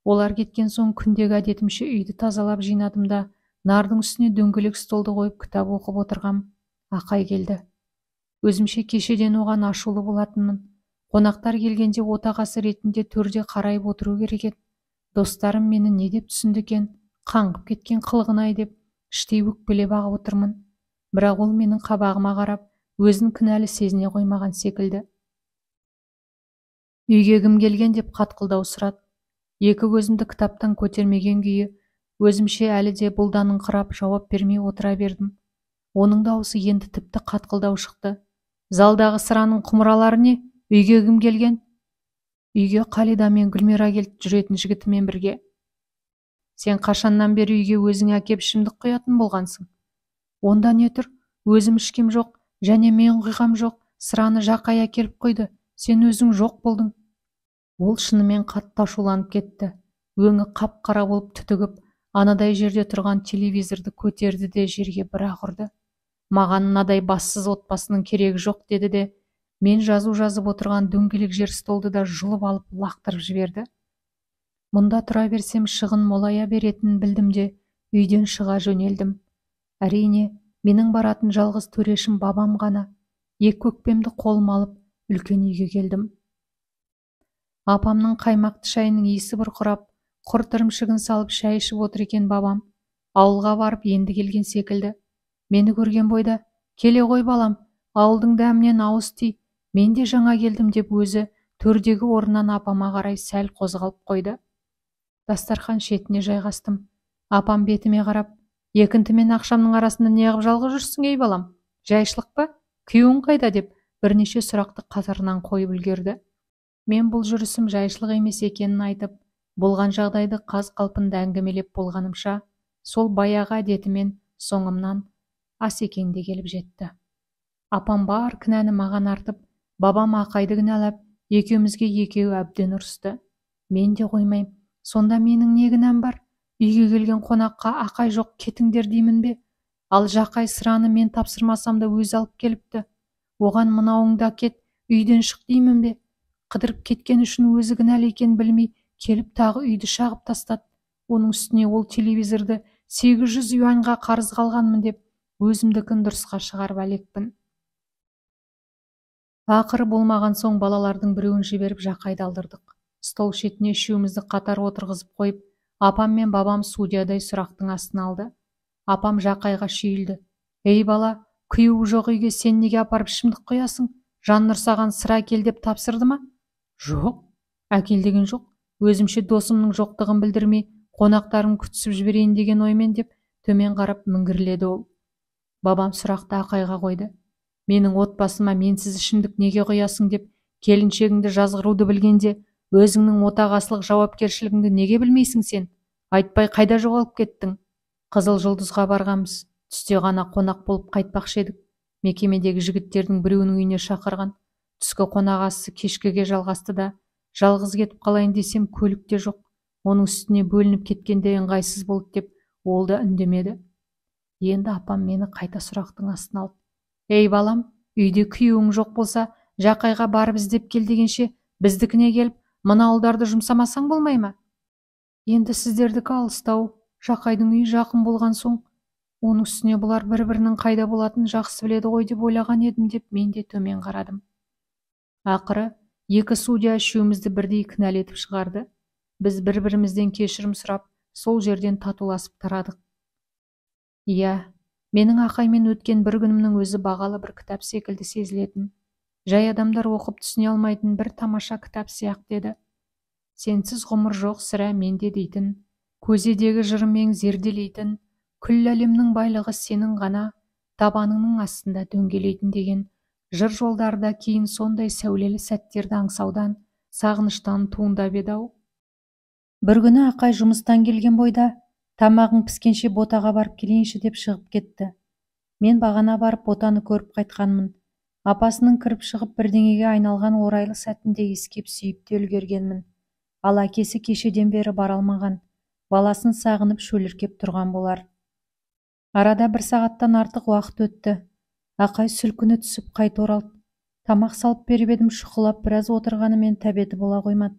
Олар кеткен соң күндегі әдетімше үйді тазалап жинадым да, нардың үстіне дөңгелек столды қойып кітап оқып отырғам. Ақай келді. Өзімше кешеден оған ашулы болатынмын. Қонақтар келгенде отағасы ретінде төрде қарайып отыру керек еді. Достарым мені не деп түсінді екен, қаңғып кеткен қылығын-ай деп іштей өкпелеп ағып отырмын. Бірақ ол менің қабағыма қарап, өзін кінәлі сезіне қоймаған секілді. Үйге кім келген деп қатқылдау сұрады. Екі көзімді кітаптан көтермеген күйі өзімше әлі де бұлданыңқырап жауап бермей отыра бердім. Оның даусы енді тіпті қатқылдау шықты. Залдағы сыраның құмыралары не? Үйге кім келген? Үйге Қалида мен Гүлмира келді, жүретін жігітімен бірге. Сен қашаннан бері үйге өзің әкеп ішімдік құятын болғансың? Онда не тұр? Өзім ішкем жоқ, және мен құйғам жоқ, сыраны Жақай әкеліп құйды, сен өзің жоқ болдың. Ол шынымен қатты ашуланып кетті. Өңі қап-қара болып түтігіп, анадай жерде тұрған телевизорды көтерді де жерге бір-ақ ұрды. Маған мынадай бассыз отбасының керегі жоқ деді де, мен жазу жазып отырған дөңгелек жер столды да жұлып алып лақтырып жіберді. Мұнда тұра берсем шығын молая беретінін білдім де, үйден шыға жөнелдім. Әрине, менің баратын жалғыз төрешім бабам ғана. Екі өкпемді қолыма алып, үлкен үйге келдім. Апамның қаймақты шайының иісі бұрқырап, құрт ірімшігін салып шай ішіп отыр екен бабам. Ауылға барып енді келген секілді. Мені көрген бойда, келе ғой балам, ауылдың дәмінен ауыз ти, мен де жаңа келдім деп өзі төрдегі орнынан апама қарай сәл қозғалып қойды. Дастархан шетіне жайғастым. Апам бетіме қарап, екінті мен ақшамның арасында неғып жалғыз жүрсің ей балам? Жайшылық па? Күйеуің қайда деп бірнеше сұрақты қатарынан қойып үлгерді. Мен бұл жүрісім жайшылық емес екенін айтып, болған жағдайды қаз қалпында әңгімелеп болғанымша, сол баяғы әдетімен соңымнан Асекең де келіп жетті. Апам бар кінәні маған артып, бабам Ақайды кінәлап, екеумізге екеуі әбден ұрысты. Мен де қоймаймын. Сонда менің не кінәм бар? Үйге келген қонаққа Ақай жоқ кетіңдер деймін бе? Ал Жақай сыраны мен тапсырмасам да өзі алып келіпті. Оған мынауыңды әкет, үйден шық деймін бе? Қыдырып кеткен үшін өзі кінәлі екенін білмей, келіп тағы үйді шағып тастады. Оның үстіне ол телевизорды 800 юаньға қарызға алғанмын деп, өзімдікін дұрысқа шығарып әлекпін. Ақыры болмаған соң балалардың біреуін жіберіп Жақайды алдырдық. Стол шетіне үшеумізді қатар отырғызып қойып, апам мен бабам судьядай сұрақтың астына алды. Апам Жақайға шүйілді. Ей бала, күйеуі жоқ үйге сен неге апарып ішімдік құясың? Жаннұр саған сыра әкел деп тапсырды ма? Жоқ, әкел деген жоқ. Өзімше досымның жоқтығын білдірмей, қонақтарын күтісіп жіберейін деген оймен деп төмен қарап міңгірледі ол. Бабам сұрақты Ақайға қойды. Менің отбасыма менсіз ішімдік неге құясың деп келіншегіңді жазғыруды білгенде, өзіңнің отағасылық жауапкершілігіңді неге білмейсің сен? Айтпай қайда жоғалып кеттің? Қызыл жұлдызға барғанбыз. Түсте ғана қонақ болып қайтпақшы едік. Мекемедегі жігіттердің біреуінің үйіне шақырған. Түскі қонақ асы кешкіге жалғасты да, жалғыз кетіп қалайын десем көлік те жоқ. Оның үстіне бөлініп кеткенде ыңғайсыз болды деп ол да үндемеді. Енді апам мені қайта сұрақтың астына алды. Ей балам, үйде күйеуің жоқ болса, Жақайға барып іздеп кел дегенше, біздікіне келіп, мына ұлдарды жұмсамасаң болмай ма? Енді сіздердікі алыстау, Жақайдың үйі жақын болған соң, оның үстіне бұлар бір-бірінің қайда болатынын жақсы біледі ғой деп ойлаған едім деп мен де төмен қарадым. Ақыры екі судья үшеумізді бірдей кінәлі етіп шығарды. Біз бір-бірімізден кешірім сұрап, сол жерден татуласып тарадық. Иә, менің Ақаймен өткен бір күнімнің өзі бағалы бір кітап секілді сезілетін. Жай адамдар оқып түсіне алмайтын бір тамаша кітап сияқты еді. Сенсіз ғұмыр жоқ сірә менде дейтін, көзедегі жырымен зерделейтін, күллі әлемнің байлығы сенің ғана, табаныңның астында дөңгелейтін деген жыр жолдары да кейін сондай сәулелі сәттерді аңсаудан, сағыныштан туындап еді-ау. Бір күні Ақай жұмыстан келген бойда, тамағың піскенше ботаға барып келейінші деп шығып кетті. Мен бағана барып ботаны көріп қайтқанмын. Апасының кіріп шығып бірдеңеге айналған орайлы сәтінде иіскеп сүйіп те үлгергенмін. Ал әкесі кешеден бері бара алмаған, баласын сағынып шөліркеп тұрған болар. Арада бір сағаттан артық уақыт өтті. Ақай сүлкіні түсіп қайта оралды. Тамақ салып беріп едім, шұқылап біраз отырғанымен тәбеті бола қоймады.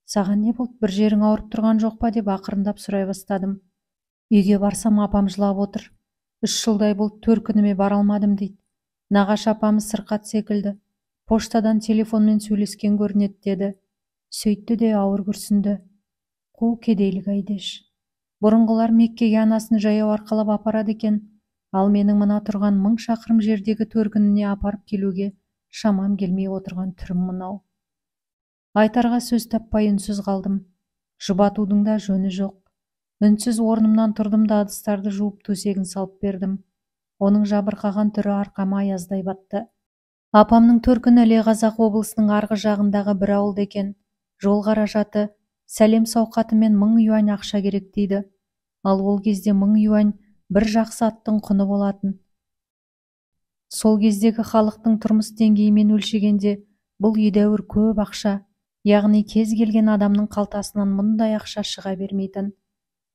Саған не болды, бір жерің ауырып тұрған жоқ па деп ақырындап сұрай бастадым. Үйге барсам апам жылап отыр. 3 жылдай болды, төркініме бара алмадым дейді. Нағашы апамыз сырқат секілді. Поштадан телефонмен сөйлескен көрінеді деді. Сөйтті де ауыр күрсінді. Қу кедейлік айдеш. Бұрынғылар Меккеге анасын жаяу арқалап апарады екен. Ал менің мына тұрған 1000 шақырым жердегі төркініне апарып келуге шамам келмей отырған түрім мынау. Айтарға сөз таппай үнсіз қалдым. Жұбатудың да жөні жоқ. Үнсіз орнымнан тұрдым да ыдыстарды жуып төсегін салып бердім. Оның жабырқаған түрі арқама аяздай батты. Апамның төркіні Іле Қазақ облысының арғы жағындағы бір ауылда екен. Жол қаражаты, сәлем сауқатымен 1000 юань ақша керек дейді. Ал ол кезде 1000 юань бір жақсы аттың құны болатын. Сол кездегі халықтың тұрмыс деңгейімен өлшегенде бұл едәуір көп ақша, яғни кез келген адамның қалтасынан мұндай ақша шыға бермейтін.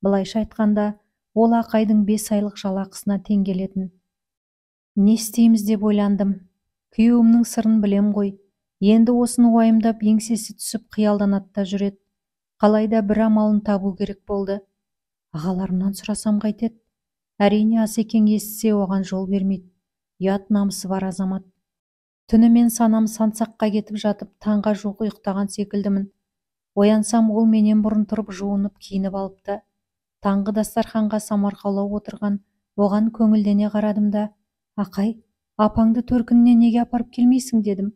Былайша айтқанда, ол ақайдың 5 айлық жалақысына тең келетін. Не істейміз деп ойландым. Күйеуімнің сырын білем ғой. Енді осыны уайымдап еңсесі түсіп қиялданады да жүреді. Қалайда бір амалын табу керек болды. Ағаларымнан сұрасам қайтеді? Әрине, Асекең естісе оған жол бермейді. Ұят намысы бар азамат. Түнімен санам сансаққа кетіп жатып, таңға жуық ұйықтаған секілдімін. Оянсам, ол менен бұрын тұрып жуынып киініп алыпты. Таңғы дастарханға самарқаулау отырған, оған көңілдене қарадым да, «Ақай, апаңды төркініне неге апарып келмейсің?» дедім.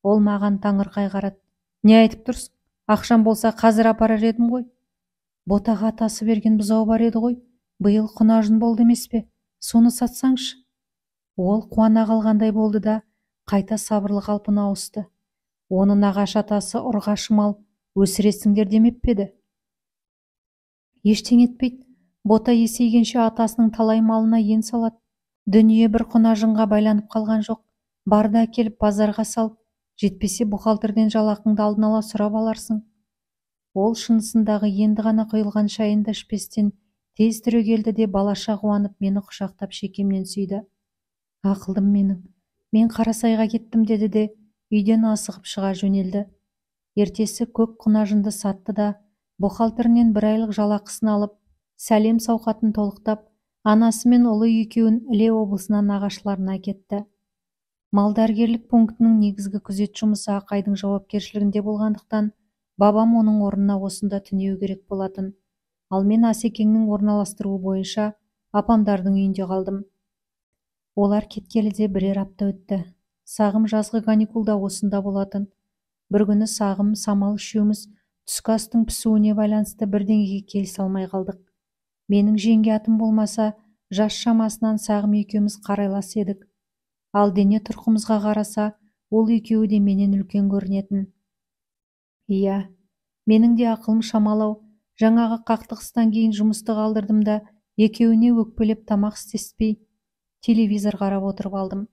Ол маған таңырқай қарады. «Не айтып тұрсың? Ақшам болса қазір апарар едім ғой. Ботаға атасы берген бұзау бар еді ғой, биыл құнажын болды емес пе? Соны сатсаңшы». Ол қуана қалғандай болды да, қайта сабырлы қалпына ауысты. Оны нағашы атасы ұрғашы мал өсіресіңдер демеп пе еді? Ештеңе етпейді. Бота есейгенше атасының талай малына ен салады. Дүние бір құнажынға байланып қалған жоқ. Бар да әкеліп базарға сал, жетпесе бухгалтерден жалақыңды алдын ала сұрап аларсың. Ол шынысындағы енді ғана құйылған шайын да ішпестен тез түрегелді де балаша қуанып мені құшақтап шекемнен сүйді. Ақылдым менің. Мен Қарасайға кеттім деді де үйден асығып шыға жөнелді. Ертесі көк құнажынды сатты да бухгалтерінен бір айлық жалақысын алып, сәлем сауқатын толықтап, анасы мен ұлы екеуін Іле облысына нағашыларына әкетті. Малдәрігерлік пунктінің негізгі күзет жұмысы Ақайдың жауапкершілігінде болғандықтан, бабам оның орнына осында түнеу керек болатын. Ал мен Асекеңнің орналастыруы бойынша апамдардың үйінде қалдым. Олар кеткелі де бірер апта өтті. Сағым жазғы каникулда осында болатын. Бір күні Сағым, Самал үшеуміз түскі астың пісуіне байланысты бірдеңеге келісе алмай қалдық. Менің жеңге атым болмаса, жас шамасынан Сағым екеуміз қарайлас едік. Ал дене тұрқымызға қараса, ол екеуі де менен үлкен көрінетін. Иә, менің де ақылым шамалау. Жаңағы қақтығыстан кейін жұмысты қалдырдым да, екеуіне өкпелеп тамақ істеспей, телевизор қарап отырып алдым.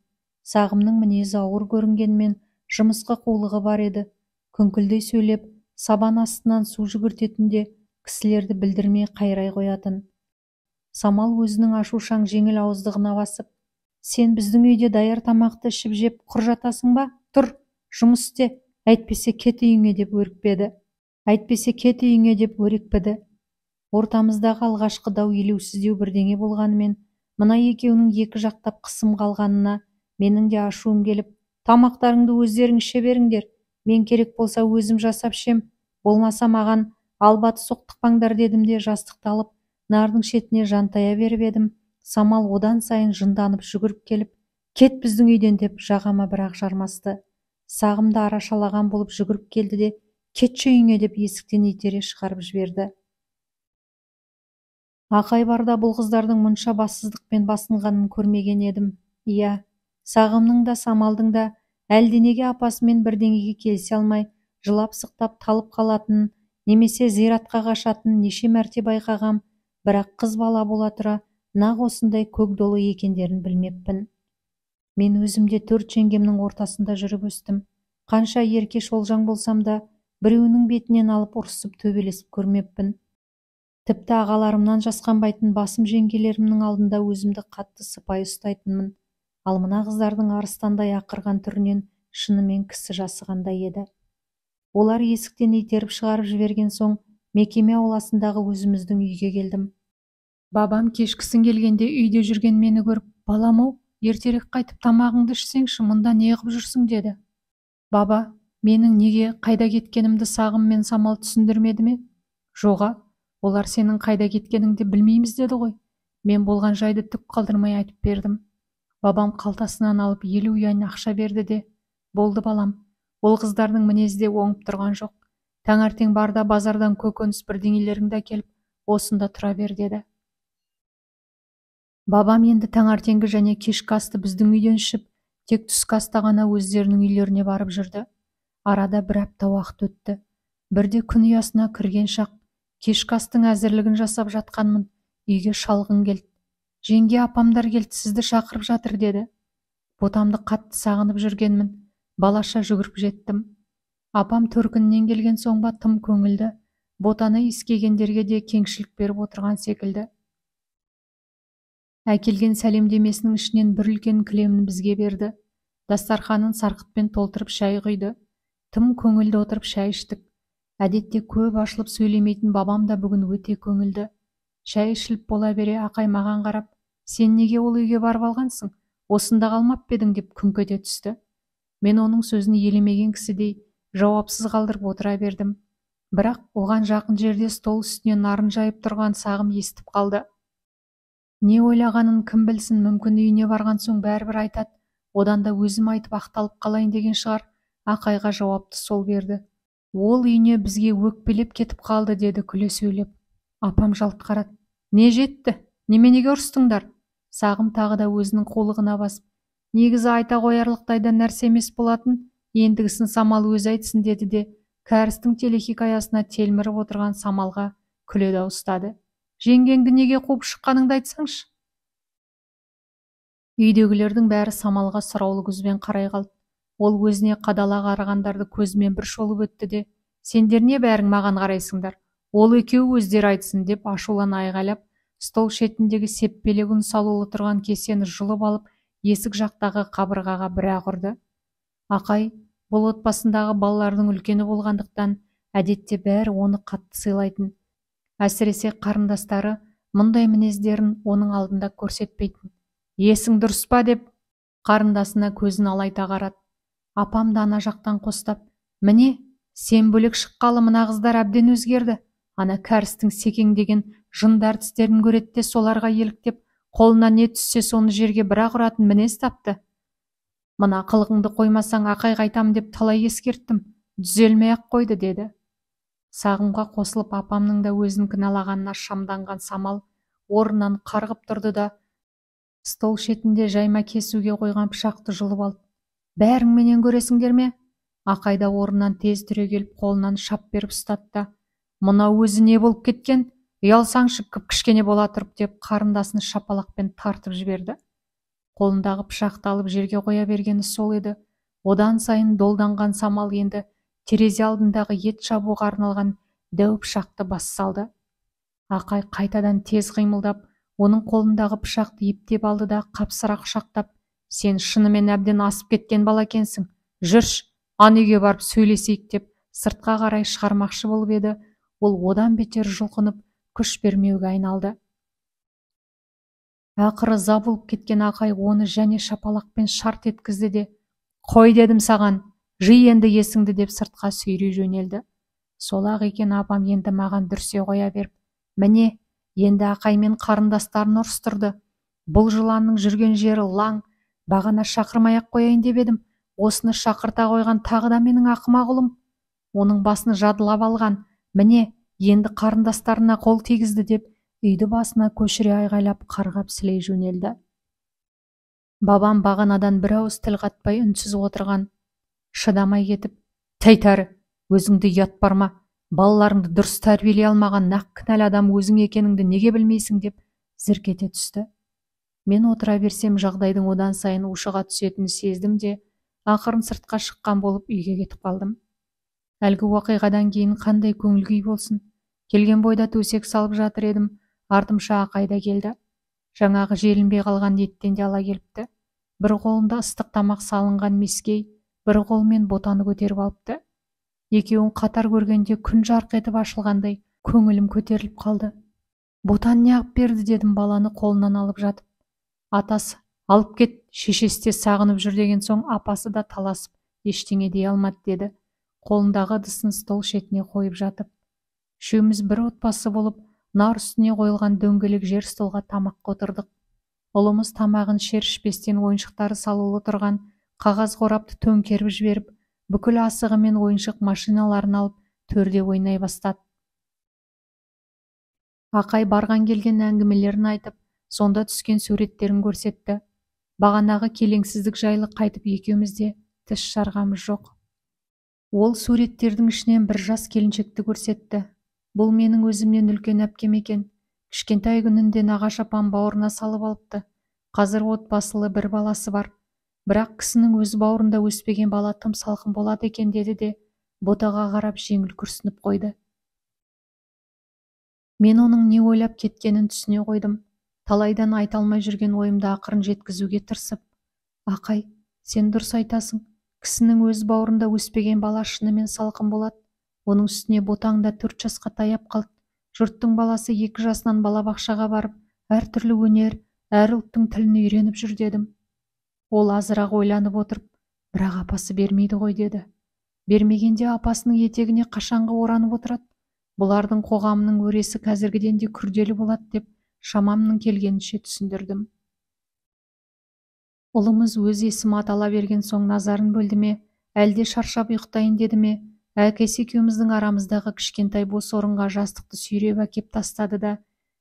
Сағымның мінезі ауыр көрінгенмен жымысқы қулығы бар еді. Күңкілдей сөйлеп, сабан астынан су жүгіртетін де кісілерді білдірмей қайрай қоятын. Самал өзінің ашушаң жеңіл ауыздығына басып, «Сен біздің үйде даяр тамақты ішіп жеп құр жатасың ба? Тұр, жұмыс істе, әйтпесе кет үйіңе» деп өрекпеді. Әйтпесе кет үйіңе деп өрекпіді. Ортамыздағы алғашқы дау елеусіздеу бірдеңе болғанымен, мына екеуінің екі жақтап қысым қалғанына менің де ашуым келіп, «Тамақтарыңды өздерің іше беріңдер, мен керек болса өзім жасап ішем, болмаса маған албаты соқтықпаңдар» дедім де жастықты алып, нардың шетіне жантая беріп едім. Самал одан сайын жынданып жүгіріп келіп, «Кет біздің үйден» деп жағама бірақ жармасты. Сағым да арашалаған болып жүгіріп келді де, «Кетші үйіңе» деп есіктен итере шығарып жіберді. Ақай барда бұл қыздардың мұнша бассыздықпен басынғанын көрмеген едім. Иә, Сағымның да Самалдың да әлденеге апасымен бірдеңеге келісе алмай, жылап сықтап талып қалатынын, немесе зиратқа қашатынын неше мәрте байқағам, бірақ қыз бала бола тұра нақ осындай көк долы екендерін білмеппін. Мен өзім де 4 жеңгемнің ортасында жүріп өстім. Қанша ерке шолжаң болсам да, біреуінің бетінен алып ұрысып төбелесіп көрмеппін. Тіпті ағаларымнан жасқанбайтын басым жеңгелерімнің алдында өзімді қатты сыпайы ұстайтынмын. Ал мына қыздардың арыстандай ақырған түрінен шынымен кісі жасығандай еді. Олар есіктен итеріп шығарып жіберген соң, мекеме ауласындағы өзіміздің үйге келдім. Бабам кешкісін келгенде үйде жүрген мені көріп, «Балам-ау, ертерек қайтып тамағыңды ішсеңші, мұнда не қып жүрсің?» деді. Баба, менің неге қайда кеткенімді Сағым мен Самал түсіндірмеді ме? Жоға, олар сенің қайда кеткеніңді білмейміз деді ғой. Мен болған жайды түк қалдырмай айтып бердім. Бабам қалтасынан алып 50 юань ақша берді де, «Болды балам, Ол қыздардың мінезі де оңып тұрған жоқ. Таңертең бар да базардан көкөніс бірдеңелеріңді әкеліп, осында тұра бер деді. Бабам енді таңертеңгі және кешкі асты біздің үйден ішіп, тек түскі аста ғана өздерінің үйлеріне барып жүрді. Арада бір апта уақыт өтті. Бірде күн ұясына кірген шақ, кешкі астың әзірлігін жасап жатқанмын, үйге шалғын келді. Жеңге, апамдар келді, сізді шақырып жатыр деді. Ботамды қатты сағынып жүргенмін, балаша жүгіріп жеттім. Апам төркінінен келген соң ба тым көңілді, ботаны иіскегендерге де кеңшілік беріп отырған секілді. Әкелген сәлемдемесінің ішінен бір үлкен кілемін бізге берді. Дастарханын сарқытпен толтырып шай құйды. Тым көңілді отырып шай іштік. Әдетте көп ашылып сөйлемейтін бабам да бүгін өте көңілді. Шай ішіліп бола бере ақай маған қарап, сен неге ол үйге барып алғансың, осында қалмап па едің деп күңк ете түсті. Мен оның сөзін елемеген кісідей жауапсыз қалдырып отыра бердім. Бірақ оған жақын жерде стол үстіне нарын жайып тұрған Сағым естіп қалды. Не ойлағанын кім білсін, мүмкін үйіне барған соң бәрібір айтады, одан да өзім айтып ақталып қалайын деген шығар. Ақайға жауапты сол берді. Ол үйіне бізге өкпелеп кетіп қалды деді күле сөйлеп. Апам жалт қарады. Не жетті? Неменеге ұрыстыңдар? Сағым тағы да өзінің қулығына басып, негізі айта қоярлықтай да нәрсе емес болатын, ендігісін Самал өзі айтсын деді де, кәрістің телехикаясына телміріп отырған Самалға күле дауыстады. Жеңгеңді неге қуып шыққаныңды айтсаңшы? Үйдегілердің бәрі Самалға сұраулы көзбен қарай қалды. Ол өзіне қадала қарағандарды көзімен бір шолып өтті де, сендер не бәрің маған қарайсыңдар? Ол екеуі өздері айтсын деп ашулана айғайлап, стол шетіндегі сеппелек ұн салулы тұрған кесені жұлып алып, есік жақтағы қабырғаға бір-ақ ұрды. Ақай бұл отбасындағы балалардың үлкені болғандықтан әдетте бәрі оны қатты сыйлайтын. Әсіресе қарындастары мұндай мінездерін оның алдында көрсетпейтін. Есің дұрыс па деп қарындасына көзін алайта қарады. Апам да ана жақтан қостап, міне, сен бөлек шыққалы мына қыздар әбден өзгерді. Ана кәрістің секең деген жынды әртістерін көреді де соларға еліктеп, қолына не түссе соны жерге бір-ақ ұратын мінез тапты. Мына қылығыңды қоймасаң ақай қайтам деп талай ескерттім, түзелмей-ақ қойды деді. Сағымға қосылып апамның да өзін кінәлағанына шамданған Самал орнынан қарғып тұрды да, стол шетінде жайма кесуге қойған пышақты жұлып алды. Бәрің менен көресіңдер ме? Ақай да орнынан тез түрегеліп қолынан шап беріп ұстады да, мынау өзі не болып кеткен? Ұялсаңшы, кіп-кішкене бола тұрып деп қарындасын шапалақпен тартып жіберді. Қолындағы пышақты алып жерге қоя бергені сол еді. Одан сайын долданған Самал енді терезе алдындағы ет шабуға арналған дәу пышақты бас салды. Ақай қайтадан тез қимылдап, оның қолындағы пышақты ептеп алды да қапсыра құшақтап, сен шынымен әбден асып кеткен бала екенсің, жүрші, ан үйге барып сөйлесейік деп сыртқа қарай шығармақшы болып еді, ол одан бетер жұлқынып, күш бермеуге айналды. Ақыры ыза болып кеткен ақай оны және шапалақпен шарт еткізді де, қой дедім саған, жи енді есіңді деп сыртқа сүйрей жөнелді. Сол-ақ екен апам енді маған дүрсе қоя беріп, міне, енді ақай мен қарындастарын ұрыстырды. Бұл жыланның жүрген жері лаң, бағана шақырмай-ақ қояйын деп едім, осыны шақырта қойған тағы да менің ақымақ ұлым. Оның басын жадылап алған, міне, енді қарындастарына қол тигізді деп үйді басына көшіре айғайлап қарғап сілей жөнелді. Бабам бағанадан бір ауыз тіл қатпай үнсіз отырған, шыдамай кетіп, тәй тәрі, өзіңді ұят бар ма? Балаларыңды дұрыс тәрбиелей алмаған нақ кінәлі адам өзің екеніңді неге білмейсің деп зірк ете түсті. Мен отыра берсем жағдайдың одан сайын ушыға түсетінін сездім де, ақырын сыртқа шыққан болып үйге кетіп қалдым. Әлгі уақиғадан кейін қандай көңіл күй болсын. Келген бойда төсек салып жатыр едім, артымша ақай да келді. Жаңағы желінбей қалған еттен де ала келіпті. Бір қолында ыстық тамақ салынған мескей, бір қолымен ботаны көтеріп алыпты. Екеуін қатар көргенде күн жарқ етіп ашылғандай көңілім көтеріліп қалды. Ботан неғып берді дедім баланы қолынан алып жатып. Атасы, алып кет, шешесі де сағынып жүр деген соң апасы да таласып ештеңе дей алмады деді. Қолындағы ыдысын стол шетіне қойып жатып. Үшеуміз бір отбасы болып, нар үстіне қойылған дөңгелек жер столға тамаққа отырдық. Ұлымыз тамағын шер ішпестен ойыншықтары салулы тұрған қағаз қорапты төңкеріп жіберіп, Бүкіл асығы мен ойыншық машиналарын алып, төрде ойнай бастады. Ақай барған келген әңгімелерін айтып, сонда түскен суреттерін көрсетті. Бағанағы келеңсіздік жайлы қайтып екеуміз де тіс жарғамыз жоқ. Ол суреттердің ішінен бір жас келіншекті көрсетті. Бұл менің өзімнен үлкен әпкем екен. Кішкентай күнінде нағашы апам бауырына салып алыпты. Қазір отбасылы, бір баласы бар. Бірақ кісінің өз бауырында өспеген бала тым салқын болады екен деді де, Ботаға қарап жеңіл күрсініп қойды. Мен оның не ойлап кеткенін түсіне қойдым. Талайдан айта алмай жүрген ойымды ақырын жеткізуге тырысып, Ақай, сен дұрыс айтасың. Кісінің өз бауырында өспеген бала шынымен салқын болады. Оның үстіне Ботаң да 4 жасқа таяп қалды. Жұрттың баласы 2 жасынан балабақшаға барып, әртүрлі өнер, әр ұлттың тілін үйреніп жүр дедім. Ол азырақ ойланып отырып, бірақ апасы бермейді ғой деді. Бермегенде апасының етегіне қашанғы оранып отырады. Бұлардың қоғамының өресі қазіргіден де күрделі болады деп шамамның келгенінше түсіндірдім. Ұлымыз өз есімі атала берген соң назарын бөлді ме, әлде шаршап ұйықтайын деді ме, әкесі екеуміздің арамыздағы кішкентай бос орынға жастықты сүйреп әкеп тастады да,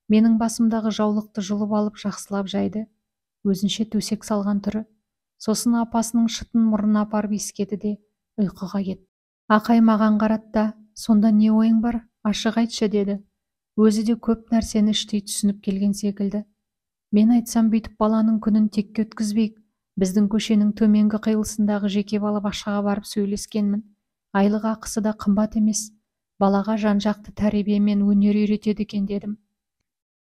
менің басымдағы жаулықты жұлып алып жақсылап жайды. Өзінше төсек салған түрі. Сосын апасының шытын мұрнына апарып иіскеді де ұйқыға кетті. Ақай маған қарады да, сонда не ойың бар, ашық айтшы деді. Өзі де көп нәрсені іштей түсініп келген секілді. Мен айтсам бүйтіп баланың күнін текке өткізбейік. Біздің көшенің төменгі қиылысындағы жеке балабақшаға барып сөйлескенмін. Айлық ақысы да қымбат емес. Балаға жан-жақты тәрбие мен өнер үйретеді екен дедім.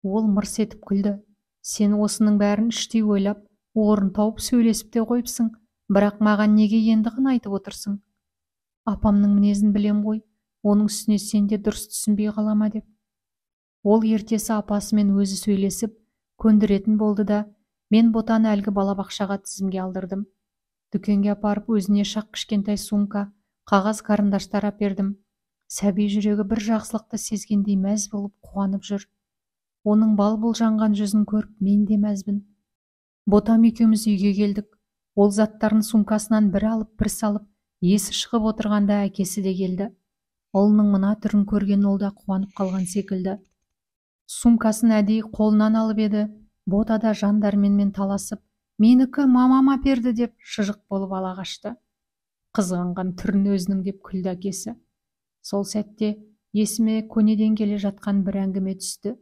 Ол мырс етіп күлді. Сен осының бәрін іштей ойлап, орын тауып сөйлесіп те қойыпсың, бірақ маған неге енді ғана айтып отырсың? Апамның мінезін білем ғой, оның үстіне сен де дұрыс түсінбей қалама деп. Ол ертесі апасымен өзі сөйлесіп, көндіретін болды да, мен Ботаны әлгі балабақшаға тізімге алдырдым. Дүкенге апарып өзіне шақ кішкентай сумка, қағаз карандаштар әпердім. Сәби жүрегі бір жақсылықты сезгендей мәз болып қуанып жүр. Оның бал-бұл жанған жүзін көріп мен де мәзбін. Ботам екеуміз үйге келдік. Ол заттарын сумкасынан бір алып, бір салып, есі шығып отырғанда әкесі де келді. Ұлының мына түрін көрген ол да қуанып қалған секілді. Сумкасын әдейі қолынан алып еді, Бота да жан дәрменмен таласып, менікі мамам әперді деп шыжық болып ала қашты. Қызғанған түрін өзінің деп күлді әкесі. Сол сәтте есіме көнеден келе жатқан бір әңгіме түсті.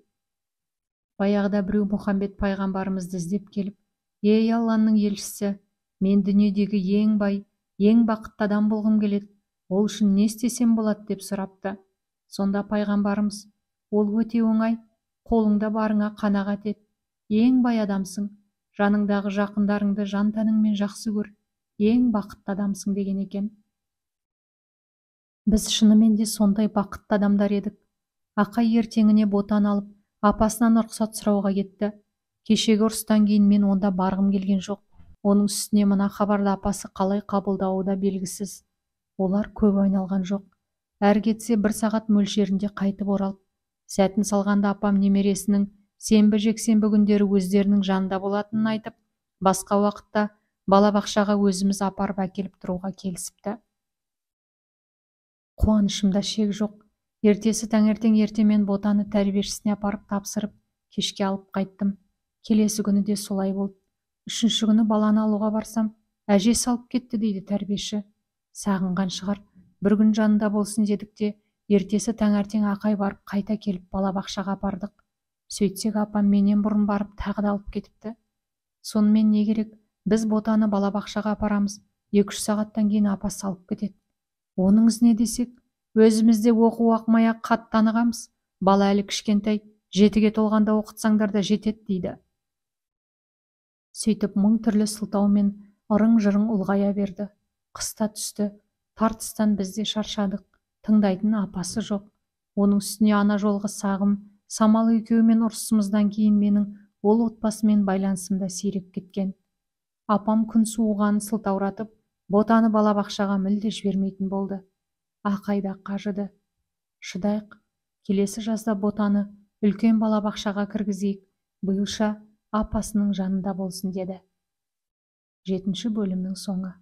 Баяғыда біреу Мұхаммед пайғамбарымызды іздеп келіп, «Ей, Алланың елшісі, мен дүниедегі ең бай, ең бақытты адам болғым келеді, ол үшін не істесем болады?» деп сұрапты. Сонда пайғамбарымыз, «Ол өте оңай, қолыңда барыңа қанағат ет, ең бай адамсың, жаныңдағы жақындарыңды жан тәніңмен жақсы көр, ең бақытты адамсың» деген екен. Біз шынымен де сондай бақытты адамдар едік. Ақай ертеңіне Ботаны алып, апасынан рұқсат сұрауға кетті. Кешегі ұрыстан кейін мен онда барғым келген жоқ. Оның үстіне мына хабарды апасы қалай қабылдауы да белгісіз. Олар көп айналған жоқ. Әр кетсе бір сағат мөлшерінде қайтып оралды. Сәтін салғанда апам немересінің сенбі жексенбі күндері өздерінің жанында болатынын айтып, басқа уақытта балабақшаға өзіміз апарып әкеліп тұруға келісіпті. Қуанышымда шек жоқ. Ертесі таңертең ертемен Ботаны тәрбиешісіне апарып тапсырып, кешке алып қайттым. Келесі күні де солай болды. Үшінші күні баланы алуға барсам, әжесі алып кетті дейді тәрбиеші. Сағынған шығар, бір күн жанында болсын дедік те, ертесі таңертең ақай барып қайта келіп балабақшаға апардық. Сөйтсек апам менен бұрын барып тағы да алып кетіпті. Сонымен не керек, біз Ботаны балабақшаға апарамыз, 2-3 сағаттан кейін апасы алып кетеді. Оныңыз не десек, өзіміз де оқу оқымай-ақ қатты танығамыз. Бала әлі кішкентай, 7-ге толғанда оқытсаңдар да жетеді дейді. Сөйтіп мың түрлі сылтаумен ырың-жырың ұлғая берді. Қыста түсті, тартыстан біз де шаршадық, тыңдайтын апасы жоқ. Оның үстіне ана жолғы сағым, Самал екеуімен ұрысымыздан кейін менің ол отбасымен байланысым да сиреп кеткен. Апам күн суығанын сылтауратып, Ботаны балабақшаға мүлде жібермейтін болды. Ақай да қажыды. Шыдайық, келесі жазда Ботаны үлкен балабақшаға кіргізейік, биылша апасының жанында болсын деді. 7-ші бөлімнің соңы.